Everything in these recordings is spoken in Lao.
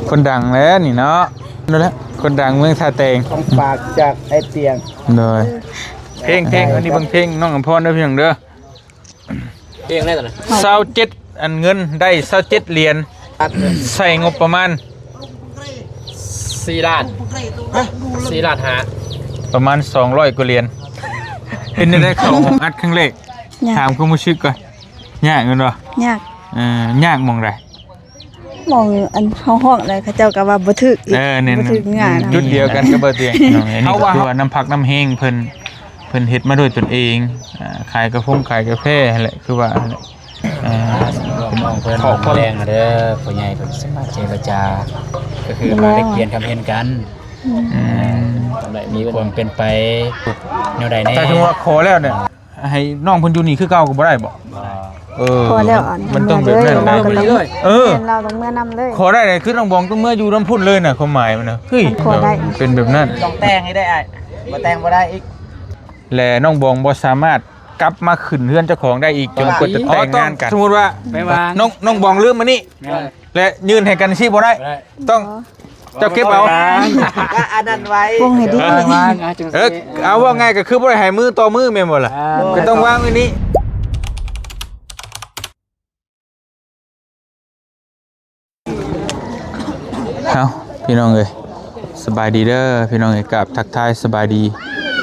ຄົນດັງແຫຼະນີ້ເນາະ ນັ້ນແຫຼະ ຄົນດັງເມືອງທ່າແຕງ ຂອງຝາກຈາກໄອ້ຕຽງ ໂດຍ ເພງ ເພງ ອັນນີ້ເບິ່ງເພງນ້ອງອຳພອນເດີພີ່ນ້ອງເດີ ເພງໄດ້ຕອນນັ້ນ ຊາວເຈັດ ອັນເງິນໄດ້ຊາວເຈັດຫຼຽນ ໃຊ້ງົບປະມານ ສີ່ລ້ານ ສີ່ລ້ານຫ້າ ປະມານສອງຮ້ອຍກວ່າຫຼຽນ ເປັນຈັ່ງໃດເຂົ້າຫ້ອງອັດຄັ້ງແລກ ຍາກ ຖາມຄວາມຮູ້ສຶກກ່ອນ ຍາກແມ່ນບໍ່? ຍາກ ເອີ ຍາກໝ່ອງໃດ? ໝ່ອງອັນເຮົາຮ້ອງແລ້ວ ເຂົາເຈົ້າກໍວ່າບໍ່ຖືກອີກ ເອີ ແມ່ນ ບໍ່ຖືກເນື້ອ ຈຸດດຽວກັນກັບບໍ່ຕຽງ ເຮົາວ່າ ຄືວ່ານ້ຳພັກນ້ຳແຮງເພິ່ນ ເພິ່ນເຮັດມາດ້ວຍຕົນເອງ ອ່າ ຂາຍກາຟົງຂາຍກາແຟຫັ້ນແຫຼະ ຄືວ່າຫັ້ນແຫຼະ ອ່າ ເປັນຂອບຄຸນແຮງເດີ ພໍ່ໃຫຍ່ເພິ່ນສາມາດເຈລະຈາ ກໍຄືມາແລກປ່ຽນຄຳເຫັນກັນ ອືມ ມີຄວາມເປັນໄປແນວໃດແດ່ ຖ້າສົມມຸດວ່າຂໍແລ້ວເນຍ ໃຫ້ນ້ອງເພິ່ນຢູ່ນີ້ຄືເກົ່າກໍບໍ່ໄດ້ບໍ? ບໍ່ ເອີ ພໍແລ້ວ ອັນ ມັນຕ້ອງແບບນັ້ນ ເມືອເລີຍ ເອີ ແມ່ນ ລາວຕ້ອງເມືອນຳເລີຍ ຂໍໄດ້ ຄືນ້ອງບອງຕ້ອງເມືອຢູ່ນຳພຸ້ນເລີຍນະ ຄວາມໝາຍມັນນະ ເຮີ້ຍ ຂໍໄດ້ ເປັນແບບນັ້ນ ຕ້ອງແຕ່ງໃຫ້ໄດ້ອ້າຍ ບໍ່ແຕ່ງບໍ່ໄດ້ອີກ ແລະ ນ້ອງບອງບໍ່ສາມາດກັບມາຂຶ້ນເຮືອນເຈົ້າຂອງໄດ້ອີກ ຈົນກວ່າຈະແຕ່ງງານກັນ ສົມມຸດວ່າ ນ້ອງ ນ້ອງບອງລືມອັນນີ້ ແມ່ນ ແລະ ຍື່ນໃຫ້ກັນຊີ້ບໍ່ໄດ້ ບໍ່ໄດ້ ຕ້ອງ ເຈົ້າເກັບເອົາ ກໍອັນນັ້ນໄວ້ ວົງໃຫ້ດີ ວາງ ວາງ ອ່າ ຈັ່ງ ເອີ ຊີ້ ເອົາ ເວົ້າງ່າຍກໍຄືບໍ່ໄດ້ໃຫ້ມືຕໍ່ມືແມ່ນບໍ່ລະ? ອ່າ ກໍຕ້ອງວາງໄວ້ນີ້ ເອົ້າ ພີ່ນ້ອງເອີຍ ສະບາຍດີເດີພີ່ນ້ອງເອີຍ ກາບທັກທາຍສະບາຍດີ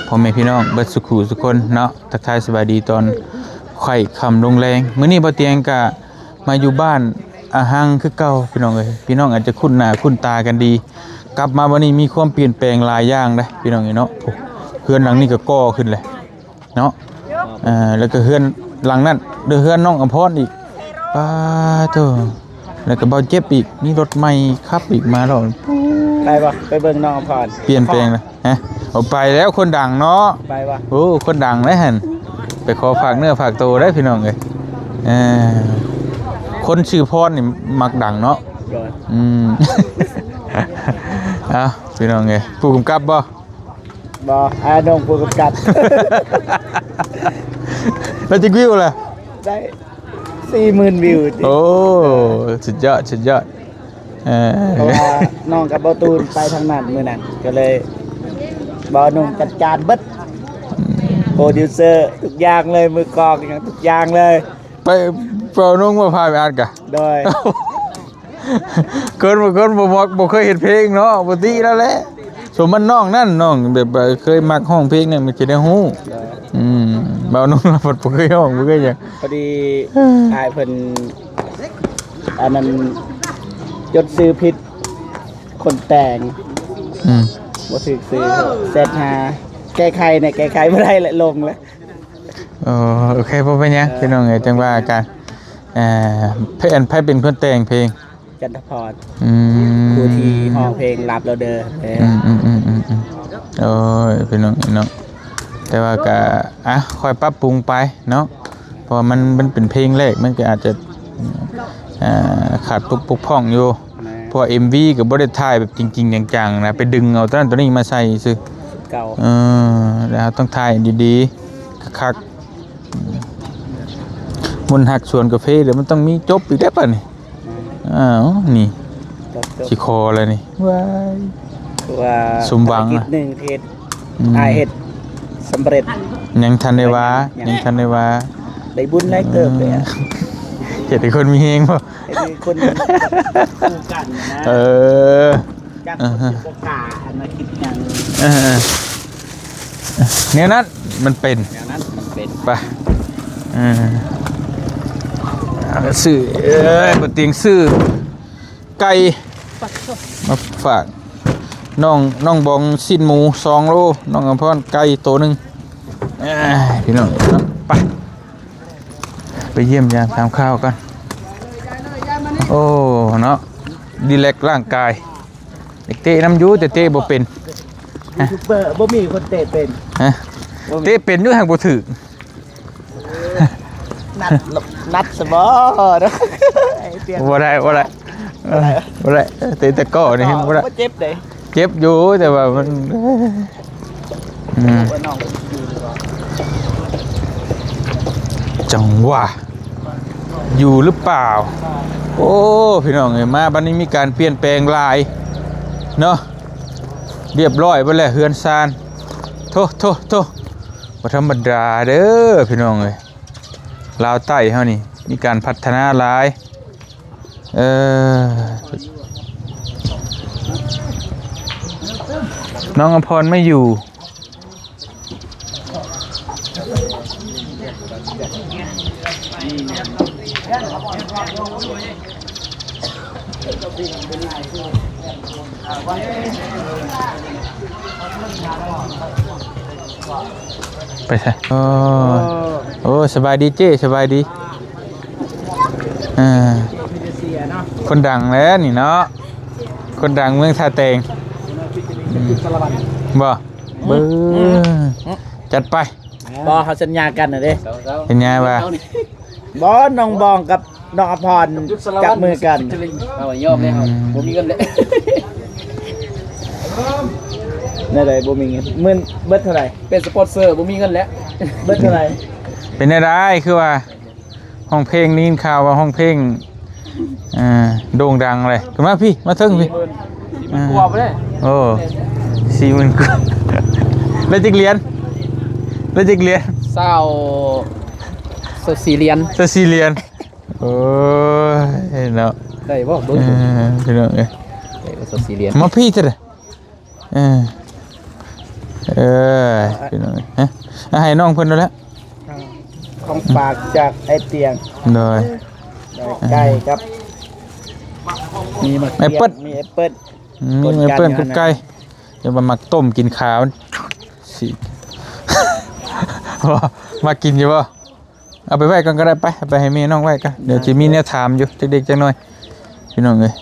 ພໍ່ແມ່ພີ່ນ້ອງເບິດສູ່ຄູ່ສູ່ຄົນເນາະ ທັກທາຍສະບາຍດີຕອນຄ່ຳລົງແລງ ມື້ນີ້ບໍ່ຕຽງກະ ມາຢູ່ບ້ານອາຮັງຄືເກົ່າພີ່ນ້ອງເອີຍ ພີ່ນ້ອງອາດຈະຄຸ້ນໜ້າຄຸ້ນຕາກັນດີ ກັບມາບັດນີ້ມີຄວາມປ່ຽນແປງຫຼາຍຢ່າງເດ້ພີ່ນ້ອງເອີຍເນາະ ໂອ້ ເຮືອນຫຼັງນີ້ກໍກໍ່ຂຶ້ນແຫຼະເນາະ ເອີ ແລ້ວກໍເຮືອນຫຼັງນັ້ນ ເດີ ເຮືອນນ້ອງອຳພອນອີກ ປາໂທ້ ແລ້ວກໍເບົາເຈັບອີກ ມີລົດໃໝ່ຂັບອີກມາແລ້ວ ໄປບໍ່? ໄປເບິ່ງນ້ອງອຳພອນ ປ່ຽນແປງແລ້ວ ຮະ ເອົາໄປແລ້ວ ຄົນດັງເນາະ ໄປບໍ່? ໂອ້ ຄົນດັງເດ້ຫັ້ນ ໄປຂໍຝາກເນື້ອຝາກໂຕໄດ້ພີ່ນ້ອງເອີຍ ເອີ ຄົນຊື່ພອນນີ້ມັກດັງເນາະ ໂດຍ ອືມ ເອົ້າ ພີ່ນ້ອງເອີຍ ຜູ້ກຳກັບບໍ່? ບໍ່ ອ້າຍນ້ອງຜູ້ກຳກັບ ແລ້ວຈັກວິວລະ? ໄດ້ສີ່ໝື່ນວິວຕິ ໂອ້ ສຸດຍອດ ສຸດຍອດ ເອີ ເພາະວ່ານ້ອງກັບເບົາຕູນໄປທາງນັ້ນມື້ນັ້ນ ກໍເລີຍເບົາໜຸ່ມຈັດການເບິດ ໂປຣດິວເຊີທຸກຢ່າງເລີຍ ມືກອງຫຍັງທຸກຢ່າງເລີຍ ໄປເບົາໜຸ່ມມາພາໄປອັດກະ ໂດຍ ຄົນ ຄົນບໍ່ມັກ ບໍ່ເຄີຍເຮັດເພງເນາະ ປົກກະຕິແລ້ວແຫຼະ ສົມມັນນ້ອງນັ້ນ ນ້ອງແບບວ່າເຄີຍມັກຮ້ອງເພງນັ້ນ ມັນຈະໄດ້ຮູ້ ໂດຍ ອືມ ເບົາໜຸ່ມລາວບໍ່ເຄີຍຮ້ອງ ບໍ່ເຄີຍຫຍັງ ພໍດີ ເອີ ອ້າຍເພິ່ນ ອັນນັ້ນ ຈົດຊື່ຜິດ ຄົນແຕ່ງ ອືມ ບໍ່ຖືກຊື່ ແຊັດຫາ ແກ້ໄຂແດ່ ແກ້ໄຂບໍ່ໄດ້ແຫຼະ ລົງແລ້ວ ໂອ້ ໂອເຄ ບໍ່ເປັນຫຍັງ ເອີ ພີ່ນ້ອງເອີຍ ຈັ່ງວ່າກັນ ເອີ ໃຜ ອັນ ໃຜເປັນຄົນແຕ່ງເພງ? ຈັນທະພອນ ອືມ ຜູ້ທີ່ຮ້ອງເພງ ລັບແລ້ວເດີ ອືມ ອືມ ອືມ ອືມ ອືມ ໂອ້ຍ ພີ່ນ້ອງເນາະ ແຕ່ວ່າກະ ອ່ະ ຄ່ອຍປັບປຸງໄປເນາະ ເພາະວ່າມັນ ມັນເປັນເພງແລກ ມັນກໍອາດຈະ ອ່າ ຂາດຕົກບົກຜ່ອງຢູ່ ແມ່ນ ເພາະວ່າເອັມວີກໍບໍ່ໄດ້ຖ່າຍແບບຈິງໆ ຈັງໆ ນະ ໄປດຶງເອົາຕົວນັ້ນຕົວນີ້ມາໃສ່ຊື່ ເກົ່າ ເອີ ແລ້ວເຮົາຕ້ອງຖ່າຍດີໆ ຄັກໆ ມົນຮັກສວນກາເຟ ແລ້ວມັນຕ້ອງມີຈົບອີກແລ້ວບາດນີ້ ອືມ ອ້າວ ນີ້ ຈົບໆ ຊິຂໍແລ້ວນີ້ ວ້າຍ ຄືວ່າສົມຫວັງ ພາລະກິດໜຶ່ງທີ່ເຮັດ ອືມ ອ້າຍເຮັດສຳເລັດ ຍັງທັນໄດ້ວ່າ ຍັງ ຍັງທັນໄດ້ວ່າ ໄດ້ບຸນຫຼາຍເຕີບເລີຍ ອືມ ເຮັດໃຫ້ຄົນມີແຮງບໍ່? ເຮັດໃຫ້ຄົນຄູ່ກັນນະ ເອີ ຈັກຄົນຊິບໍ່ກ້າອັນມາຄິດຫຍັງ ເອີ ແນວນັ້ນມັນເປັນ ແນວນັ້ນມັນເປັນ ໄປ ເອີ ຊື້ ເອີ ບໍ່ຕຽງຊື້ໄກ່ມາຝາກ ນ້ອງ ນ້ອງບອງຊີ້ນໝູສອງໂລ ນ້ອງອຳພອນໄກ່ໂຕໜຶ່ງ ເອີ ພີ່ນ້ອງ ໄປ ໄປຢ້ຽມຢາມຖາມຂ່າວກັນ ໂອ້ ເນາະ ຣີແລັກຮ່າງກາຍ ຢາກເຕະນຳຢູ່ ແຕ່ເຕະບໍ່ເປັນ ຢູທູບເບີບໍ່ມີຄົນເຕະເປັນ ຮະ ບໍ່ມີ ເຕະເປັນຢູ່ ຫາກບໍ່ຖືກ ນັດ ນັດຊະບໍ່ເນາະ ບໍ່ໄດ້ ບໍ່ໄດ້ ບໍ່ໄດ້ ເຕະແຕ່ກໍນີ້ບໍ່ໄດ້ ບໍ່ເຈັບເດ້ ເຈັບຢູ່ ແຕ່ວ່າມັນ ອືມ ຈັງຫວະ ຢູ່ຫຼືເປົ່າ? ໂອ້ ພີ່ນ້ອງເອີຍ ມາບັດນີ້ມີການປ່ຽນແປງຫຼາຍເນາະ ລຽບຮ້ອຍເບິດແລ້ວເຮືອນຊານ. ໂທ້ ໂທ້ ໂທ້ ບໍ່ທຳມະດາເດີພີ່ນ້ອງເອີຍ ລາວໃຕ້ເຮົານີ້ມີການພັດທະນາຫຼາຍ. ເອີ ນ້ອງອຳພອນໄມ່ຢູ່ ໄປໃສ? ໂອ້ ໂອ້ ສະບາຍດີເຈ້ ສະບາຍດີ. ເອີ ຄົນດັງແຫຼະນີ້ເນາະ ຄົນດັງເມືອງທ່າແຕງ. ອືມ ບໍ່ ເບິ່ງ ຈັດໄປ. ບໍ່ ເຮົາສັນຍາກັນນະເດ້ ສັນຍາວ່າ ບໍ່ ນ້ອງບອງກັບນ້ອງອະພອນຈັບມືກັນ. ເອົາຍອມແລ້ວ ອືມ ບໍ່ມີເງິນແລ້ວ. ແນວໃດບໍ່ມີເງິນ? ໝື່ນ ເບິດເທົ່າໃດ? ເປັນສະປອນເຊີບໍ່ມີເງິນແລ້ວ. ເບິດເທົ່າໃດ? ເປັນແນວໃດ ຄືວ່າ ຮ້ອງເພງ ໄດ້ຍິນຂ່າວວ່າຮ້ອງເພງ ເອີ ໂດ່ງດັງເລີຍ. ຂຶ້ນມາພີ້ ມາເທິງພີ້ ສີ່ໝື່ນ ສີ່ໝື່ນກວ່າພຸ້ນເດ້. ໂອ້ ສີ່ໝື່ນກວ່າ ແລ້ວຈັກຫຼຽນ? ແລ້ວຈັກຫຼຽນ? ຊາວ ຊາວສີ່ຫຼຽນ ຊາວສີ່ຫຼຽນ. ໂອ້ຍເນາະ ໄດ້ບໍ່? ເບິ່ງ ເອີ ພີ່ນ້ອງເອີຍ ໄດ້ບໍ່? ຊາວສີ່ຫຼຽນ ມາພີ້ເທື່ອ. ເອີ ເອີ ພີ່ນ້ອງເອີຍ ຮະ ເອົາໃຫ້ນ້ອງເພິ່ນນັ້ນແຫຼະ. ຂອງຝາກຈາກໄອ້ຕຽງ ໂດຍ ໄດ້ໄກ່ກັບ ມີໝາກ ແອັບເປິ້ນ ມີແອັບເປິ້ນ ອືມ ມີແອັບເປິ້ນກັບໄກ່. ຢ່າມາມັກຕົ້ມກິນຂາມັນຊິ ບໍ່ ມັກກິນຢູ່ບໍ່? ເອົາໄປໄວ້ກ່ອນກໍໄດ້ ໄປ ເອົາໄປໃຫ້ແມ່ນ້ອງໄວ້ກ່ອນ ດຽວຊິມີແນວຖາມຢູ່ຈັກເດັກຈັກນ້ອຍ ພີ່ນ້ອງເອີຍ.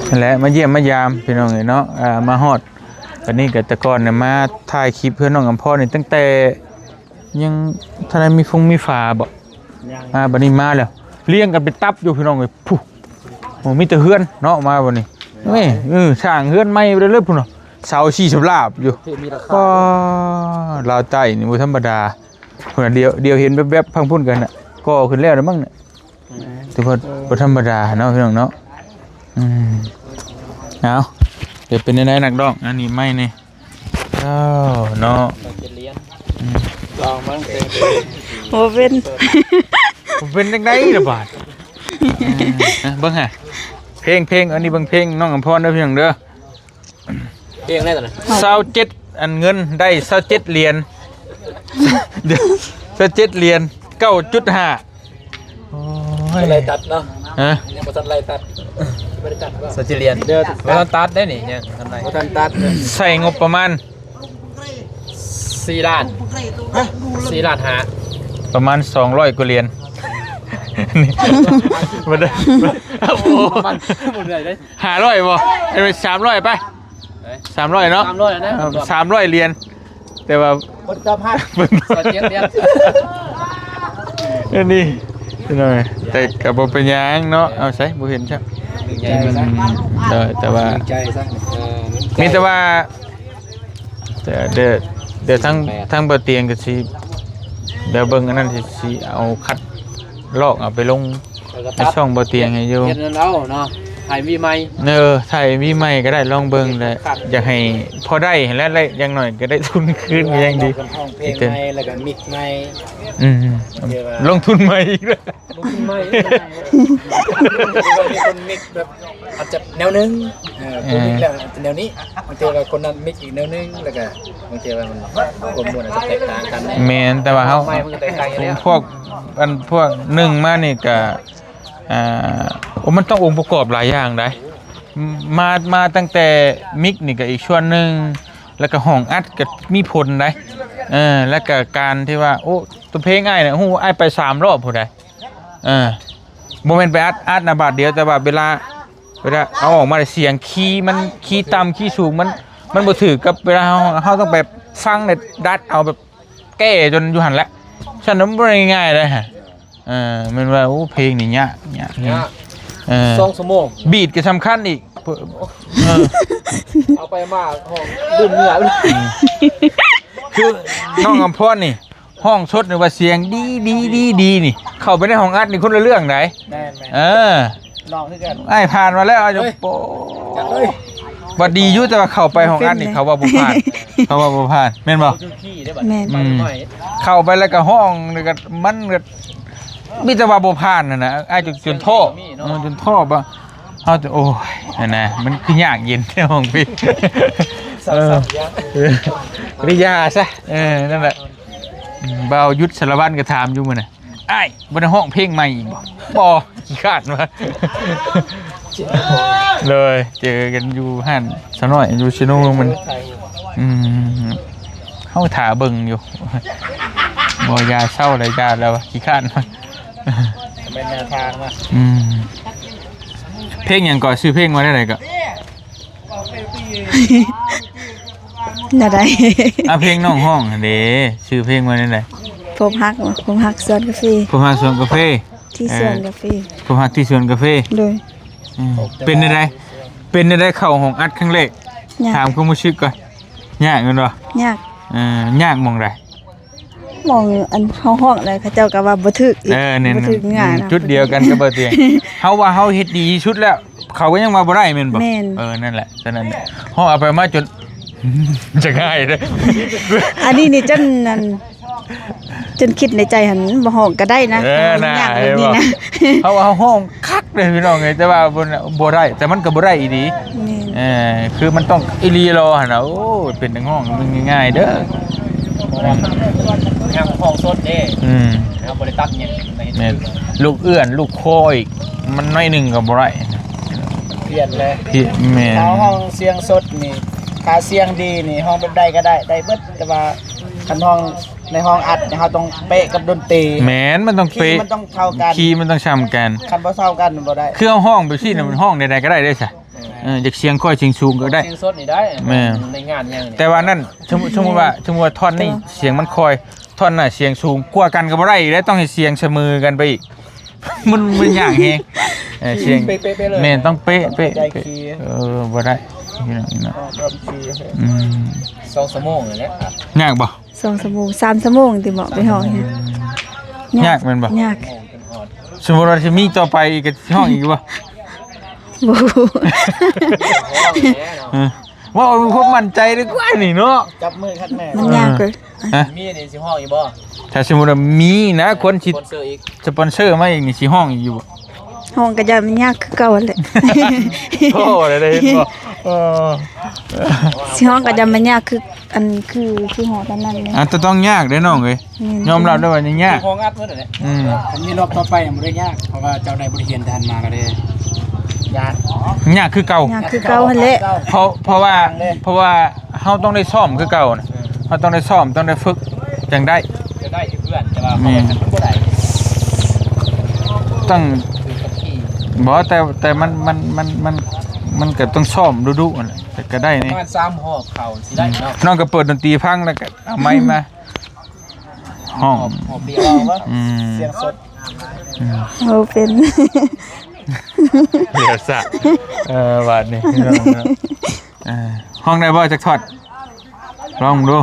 ນັ້ນແຫຼະ ມາຢ້ຽມມາຢາມພີ່ນ້ອງເອີຍເນາະ ອ່າ ມາຮອດບັດນີ້ກໍ ແຕ່ກ່ອນນະມາຖ່າຍຄລິບເພື່ອນ້ອງອຳພອນນີ້ ຕັ້ງແຕ່ຍັງທັນໄດ້ມີຟົງມີຝາບໍ່? ຍັງ. ອ່າ ບັດນີ້ມາແລ້ວ ລຽງກັນເປັນຕັບຢູ່ພີ່ນ້ອງເອີຍ ພຸ້ນ. ໂອ້ ມີແຕ່ເຮືອນເນາະ ມາບັດນີ້ ແມ່ນ ເອີ ສ້າງເຮືອນໃໝ່ໄປເລີຍພຸ້ນນະ ເສົາສີ່ສຳລາບຢູ່. ໂອ້ ມີລາຄາ ປ້າ ລາວໃຕ້ນີ້ບໍ່ທຳມະດາພຸ້ນນະ. ດຽວ ດຽວເຫັນແວບໆ ພັງພຸ້ນກັນນະ ກໍ່ຂຶ້ນແລ້ວລະມັ້ງນະ ແມ່ນ ຖືວ່າບໍ່ທຳມະດາເນາະ ພີ່ນ້ອງເນາະ. ອືມ ເອົາ ດຽວເປັນແນວໃດນັກຮ້ອງ ອັນນີ້ໄມ້ນີ້ ເຈົ້າເນາະ ອືມ ລອງເບິ່ງ ບໍ່ເປັນ ບໍ່ເປັນຈັ່ງໃດລະບາດ. ເບິ່ງຫາ ເພງ ເພງ ອັນນີ້ເບິ່ງເພງນ້ອງອຳພອນເດີ ພີ່ນ້ອງເດີ. ເພງໄດ້ຕົວນັ້ນ ຊາວເຈັດ ອັນເງິນໄດ້ຊາວເຈັດຫຼຽນ ດຽວ ຊາວເຈັດຫຼຽນ ເກົ້າຈຸດຫ້າ. ໂອ້ຍ ບໍ່ໄດ້ຕັດເນາະ ຮະ ຍັງບໍ່ທັນໄດ້ຕັດ ບໍ່ໄດ້ຕັດບໍ່ ສະຈິລຽນ ບໍ່ທັນຕັດໄດ້ນີ້ ຍັງບໍ່ທັນໄດ້ ບໍ່ທັນຕັດ ໃຊ້ງົບປະມານສີ່ລ້ານ ຮະ ສີ່ລ້ານຫ້າ ປະມານສອງຮ້ອຍກວ່າຫຼຽນ ນີ້ ບໍ່ໄດ້ ໂອ້ ປະມານ ບໍ່ໄດ້ເດ້ ຫ້າຮ້ອຍບໍ່ ເອົາໄປສາມຮ້ອຍໄປ ເອີຍ ສາມຮ້ອຍເນາະ ສາມຮ້ອຍນະ ເອີ ສາມຮ້ອຍຫຼຽນ ແຕ່ວ່າເພິ່ນຕອບຮັບ ເພິ່ນ ສອງເຈັດຫຼຽນ ອັນນີ້ ພີ່ນ້ອງ ແຕ່ກໍບໍ່ເປັນຫຍັງເນາະ ເອົາໃສ ບໍ່ເຫັນຊະ ດີໃຈຊະ ອືມ ໂດຍ ແຕ່ວ່າ ດີໃຈຊະ ເອີ ມີແຕ່ວ່າ ແຕ່ດຽວ ດຽວທາງ ແປດ ທາງບໍ່ຕຽງກໍຊິ ດຽວເບິ່ງອັນນັ້ນຊິ ຊິເອົາຄັດລອກເອົາໄປລົງ ໃນຊ່ອງບໍ່ຕຽງໃຫ້ຢູ່ ເຮັດນັ້ນເອົາເນາະ ຖ່າຍເອັມວີໃໝ່ ເອີ ຖ່າຍເອັມວີໃໝ່ກໍໄດ້ ລອງເບິ່ງແຫຼະ ຢາກໃຫ້ພໍໄດ້ຫັ້ນແຫຼະ ແລະຢ່າງໜ້ອຍກໍໄດ້ທຶນຄືນກໍຍັງດີ ເພິ່ນຮ້ອງເພງໃໝ່ ແລ້ວກໍມິກໃໝ່ ອືມ ລົງທຶນໃໝ່ອີກແລ້ວ ລົງທຶນໃໝ່ ມີຄົນມິກແບບ ອາດຈະແນວໜຶ່ງ ເອີ ເອີ ຄົນມິກແລ້ວອາດຈະແນວນີ້ ບາງເທື່ອກໍຄົນນັ້ນມິກອີກແນວໜຶ່ງ ແລ້ວກໍບາງເທື່ອວ່າມັນ ຄວາມມ່ວນອາດຈະແຕກຕ່າງກັນແດ່ ແມ່ນ ແຕ່ວ່າເຮົາ ຄວາມໃໝ່ມັນກໍແຕກຕ່າງຢູ່ແລ້ວ ພວກ ອັນພວກໜຶ່ງມານີ້ກໍ ອ່າ ໂອ້ ມັນຕ້ອງອົງປະກອບຫຼາຍຢ່າງໃດ໋ ມາ ມາຕັ້ງແຕ່ມິກນີ້ກໍອີກສ່ວນໜຶ່ງ ແລ້ວກໍຫ້ອງອັດກໍມີຜົນໃດ໋ ເອີ ແລ້ວກໍການທີ່ວ່າ ໂອ້ ຕົວເພງອ້າຍນະ ຮູ້ ອ້າຍໄປສາມຮອບພຸ້ນໃດ໋ ເອີ ບໍ່ແມ່ນໄປອັດ ອັດນະບາດດຽວ ແຕ່ວ່າເວລາ ເວລາເອົາອອກມາແລ້ວ ສຽງຄີມັນ ຄີຕ່ຳ ຄີສູງ ມັນ ມັນບໍ່ຖືກກັບເວລາເຮົາ ເຮົາຕ້ອງໄປຟັງ ແລ້ວດັດເອົາ ແບບແກ້ຈົນຢູ່ຫັ້ນແຫຼະ ຊັ້ນມັນບໍ່ໄດ້ງ່າຍເດ້ ເອີ ແມ່ນວ່າ ໂອ້ ເພງນີ້ຍາກ ຍາກ ຍາກ ເອີ ສອງຊົ່ວໂມງ ບີດກໍສຳຄັນອີກ ເອີ ເອົາໄປມາຫ້ອງດື່ມເໜືອ ອືມ ຄືນ້ອງອຳພອນນີ້ ຮ້ອງສົດນີ້ວ່າສຽງດີໆໆໆນີ້ ເຂົ້າໄປໃນຫ້ອງອັດນີ້ຄົນລະເລື່ອງໃດ໋. ແມ່ນໆ ເອີ ນ້ອງຄືກັນ ອ້າຍຜ່ານມາແລ້ວ ເຮີ້ຍ ໂອ້ ຈັດເລີຍ ວ່າດີຢູ່ ແຕ່ວ່າເຂົ້າໄປຫ້ອງອັດນີ້ ເຂົາວ່າບໍ່ຜ່ານ ເຂົາວ່າບໍ່ຜ່ານ ແມ່ນບໍ່? ແມ່ນ ອືມ ເຂົ້າໄປແລ້ວກໍຮ້ອງ ແລ້ວກໍມັນກໍມີແຕ່ວ່າບໍ່ຜ່ານຫັ້ນນະ ອ້າຍຈົນ ຈົນທໍ້ ເອີ ຈົນທໍ້ ເຮົາຈະ ໂອ້ຍ ຫັ້ນນະ ມັນຄືຍາກເຢັນແທ້ຫ້ອງພີ້ ເອີ ເອີ ກໍໄດ້ຢ່າຊະ ເອີ ນັ້ນແຫຼະ ອືມ ບ່າວຍຸດສາລະວັນກໍຖາມຢູ່ມື້ນັ້ນ ອ້າຍ ບໍ່ໄດ້ຮ້ອງເພງໃໝ່ອີກບໍ່? ບໍ່ ຂີ້ຄ້ານວ່າ ໂດຍ ເຈີກັນຢູ່ຮ້ານສາວນ້ອຍ ຢູ່ເຊໂນມັນ ອືມ ເຮົາຖ້າເບິ່ງຢູ່ ບໍ່ ຢ່າ ເຊົາແລ້ວ ຢ່າແລ້ວ ຂີ້ຄ້ານວ່າ ແມ່ນແນວທາງນະ ອືມ ເພງຫຍັງເກາະ? ຊື່ເພງວ່າແນວໃດເກາະ? ແນວໃດ? ອ່າ ເພງນ້ອງຮ້ອງຫັ້ນເດ້ ຊື່ເພງວ່າແນວໃດ? ພົບຮັກ ພົບຮັກສວນກາເຟ ພົບຮັກສວນກາເຟ ທີ່ສວນກາເຟ ເອີ ພົບຮັກທີ່ສວນກາເຟ ໂດຍ ອືມ ເປັນແນວໃດ? ເປັນແນວໃດ? ເຂົ້າຫ້ອງອັດຄັ້ງແລກ ຍາກ ຖາມຄວາມຮູ້ສຶກກ່ອນ ຍາກແມ່ນບໍ່? ຍາກ ເອີ ຍາກໝ່ອງໃດ? ໝ່ອງອັນເຮົາຮ້ອງແລ້ວ ເຂົາເຈົ້າກໍວ່າບໍ່ຖືກອີກ ເອີ ນັ້ນ ບໍ່ຖືກເນື້ອ ອືມ ນະ ຈຸດດຽວກັນກັບບໍ່ຕຽງ ເຮົາວ່າເຮົາເຮັດດີທີ່ສຸດແລ້ວ ເຂົາກໍຍັງວ່າບໍ່ໄດ້ແມ່ນບໍ່? ແມ່ນ ເອີ ນັ້ນແຫຼະ ສະນັ້ນແຫຼະ ເຮົາເອົາໄປມາຈົນ ຈະງ່າຍເດ້ ອັນນີ້ນີ້ຈົນນັ້ນ ຈົນຄິດໃນໃຈຫັ້ນ ບໍ່ຮ້ອງກໍໄດ້ນະ ເອີ ມັນຍາກແບບນີ້ນະ ເຮົາວ່າເຮົາຮ້ອງຄັກເດ້ພີ່ນ້ອງເອີຍ ແຕ່ວ່າບໍ່ ບໍ່ໄດ້ ແຕ່ມັນກໍບໍ່ໄດ້ອີ່ຫຼີ ແມ່ນ ເອີ ຄືມັນຕ້ອງອີ່ຫຼີລໍຫັ້ນນະ ໂອ້ຍ ເປັນນັກຮ້ອງມັນງ່າຍໆເດີ ອືມ ຍັງຮ້ອງສົດເດ້ ອືມ ເຮົາບໍ່ໄດ້ຕັດຫຍັງໃນ ແມ່ນ ລູກເອື້ອນ ລູກຄໍອີກ ມັນໜ້ອຍໜຶ່ງກໍບໍ່ໄດ້ ພຽນແຫຼະ ພຽນ ແມ່ນ ເຮົາຮ້ອງສຽງສົດນີ້ ຖ້າສຽງດີນີ້ ຮ້ອງແບບໃດກໍໄດ້ ໄດ້ເບິດ ແຕ່ວ່າຄັນຮ້ອງ ໃນຫ້ອງອັດເຮົາຕ້ອງເປະກັບດົນຕີ ແມ່ນ ມັນຕ້ອງເປະ ຄີມັນຕ້ອງເທົ່າກັນ ຄີມັນຕ້ອງຊ່ຳກັນ ຄັນບໍ່ເທົ່າກັນມັນບໍ່ໄດ້ ຄືເຮົາຮ້ອງແບບຊີ້ນະ ມັນຮ້ອງໃດໆກໍໄດ້ເດ້ຊະ ເອີ ຢາກສຽງຄ່ອຍສຽງສູງກໍໄດ້ ສຽງສົດນີ້ໄດ້ ແມ່ນ ໃນງານຫຍັງນີ້ ແຕ່ວ່ານັ້ນ ສົມມຸດ ສົມມຸດວ່າ ສົມມຸດວ່າທ່ອນນີ້ສຽງມັນຄ່ອຍ ທ່ອນໜ້າສຽງສູງກວ່າກັນກໍບໍ່ໄດ້ອີກເດ້ ຕ້ອງໃຫ້ສຽງສະເໝີກັນໄປອີກ ມັນ ມັນຍາກແຮງ ເອີ ສຽງ ເປະໆໄປເລີຍ ແມ່ນ ຕ້ອງເປະ ເປະ ເອີ ບໍ່ໄດ້ ພີ່ນ້ອງເນາະ ອືມ ສອງຊົ່ວໂມງນີ້ແຫຼະ ຍາກບໍ່? ສອງຊົ່ວໂມງ ສາມຊົ່ວໂມງຕິເບາະ ໄປຮ້ອງ ອືມ ຍາກ ຍາກແມ່ນບໍ່? ຍາກ ສົມມຸດວ່າຊິມີຕໍ່ໄປອີກ ກໍຮ້ອງອີກຢູ່ບໍ່? ບໍ່ຮູ້ ເອີ ເວົ້າເອົາຄວາມໝັ້ນໃຈດີກວ່ານີ້ເນາະ ຈັບມືຄັກແນ່ ມັນຍາກເກີນ ຮະ ມີນີ້ຊິຮ້ອງອີກບໍ່? ຖ້າສົມມຸດວ່າມີນະ ຄວນຊິສະປອນເຊີອີກ ສະປອນເຊີມາອີກນີ້ ຊິຮ້ອງອີກຢູ່ບໍ່? ຮ້ອງກໍຢ້ານມັນຍາກຄືເກົ່າຫັ້ນແຫຼະ ໂອ້ ໄດ້ເຫັນບໍ່? ເອີ ຊິຮ້ອງກໍຢ້ານມັນຍາກຄື ອັນ ຄື ຄືຮ້ອງຕອນນັ້ນແຫຼະ ອາດຈະຕ້ອງຍາກເດ້ນ້ອງເອີຍ ແມ່ນ ຍອມຮັບໄດ້ວ່າຍັງຍາກ ຮ້ອງອັດເໝິດແຫຼະ ອືມ ຄັນມີຮອບຕໍ່ໄປບໍ່ໄດ້ຍາກ ເພາະວ່າເຈົ້າໄດ້ບົດຮຽນແຕ່ຫັ້ນມາກໍໄດ້ ຍາກ ຍາກຄືເກົ່າ ຍາກຄືເກົ່າຫັ້ນແຫຼະ ເພາະ ເພາະວ່າ ເພາະວ່າເຮົາຕ້ອງໄດ້ຊ້ອມຄືເກົ່ານະ ເຮົາຕ້ອງໄດ້ຊ້ອມ ຕ້ອງໄດ້ຝຶກ ຈັ່ງໄດ້ ຈະໄດ້ຢູ່ເພື່ອນ ແຕ່ວ່າ ແມ່ນ ເຮົາບໍ່ໄດ້ ຕ້ອງ ບໍ່ ແຕ່ ແຕ່ມັນ ມັນ ມັນ ມັນ ມັນກໍຕ້ອງຊ້ອມດຸໆຫັ້ນແຫຼະ ແຕ່ກໍໄດ້ນີ້ ປະມານສາມຮອບເຂົ້າຊິໄດ້ເນາະ ນ້ອງກໍເປີດດົນຕີຟັງ ແລ້ວກໍເອົາໄມມາ ຮ້ອງ ອອກ ອອກເບຍເວົ້າວະ ອືມ ສຽງສົດ ອືມ ເວົ້າເປັນ ເຫຼືອສະ ເອີ ບາດນີ້ ເອີ ຮ້ອງໄດ້ບໍ່ຈັກທ່ອນ? ລອງເບິ່ງດູ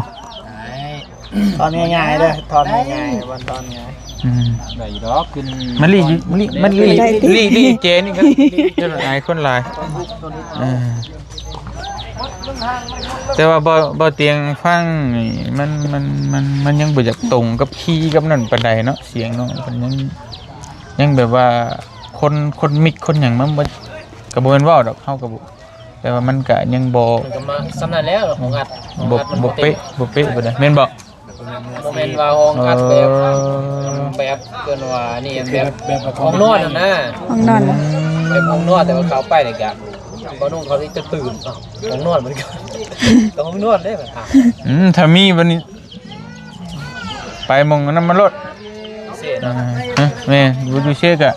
ທ່ອນງ່າຍໆເດີ ທ່ອນງ່າຍໆ ວັນທ່ອນງ່າຍ ອືມ ໄດ້ຢູ່ດອກ ຂຶ້ນ ມັນລີ້ ມັນລີ້ ມັນລີ້ ໄດ້ຕິ ລີ້ ລີ້ເຈນີ້ກໍ ຈະຫຼາຍຄົນຫຼາຍ ເອີ ແຕ່ວ່າບໍ່ ບໍ່ຕຽງຟັງນີ້ ມັນ ມັນ ມັນ ມັນຍັງບໍ່ຢາກຕົງກັບຄີກັບນັ້ນປານໃດເນາະ ສຽງນ້ອງເພິ່ນຍັງ ຍັງແບບວ່າຄົນ ຄົນມິກຄົນຫຍັງມັນບໍ່ ກໍບໍ່ແມ່ນເວົ້າດອກ ເຮົາກໍບໍ່ ແຕ່ວ່າມັນກະຍັງບໍ່ ມັນກໍມາສ່ຳນັ້ນແຫຼະ ຫ້ອງອັດ ບໍ່ ຫ້ອງອັດມັນບໍ່ເປະ ບໍ່ເປະປານໃດ ແມ່ນບໍ່? ບໍ່ແມ່ນວ່າຫ້ອງອັດແບບ ເອີ ແບບເອີ້ນວ່ານີ້ ແບບ ແບບຫ້ອງນອນຫັ້ນນະ ຫ້ອງນອນ ແບບຫ້ອງນອນ ແຕ່ວ່າເຂົ້າໄປນີ້ກະ ບໍ່ນຸ່ງເຂົາຊິຈະຕື່ນ ຫ້ອງນອນມັນກະ ກໍຫ້ອງນອນເດ້ ອືມ ຖ້າມີບັດນີ້ ໄປໝ່ອງອັນນັ້ນມາໂລດ ເຊເນາະ ເອີ ແມ່ນ ຢູ່ເຊກະ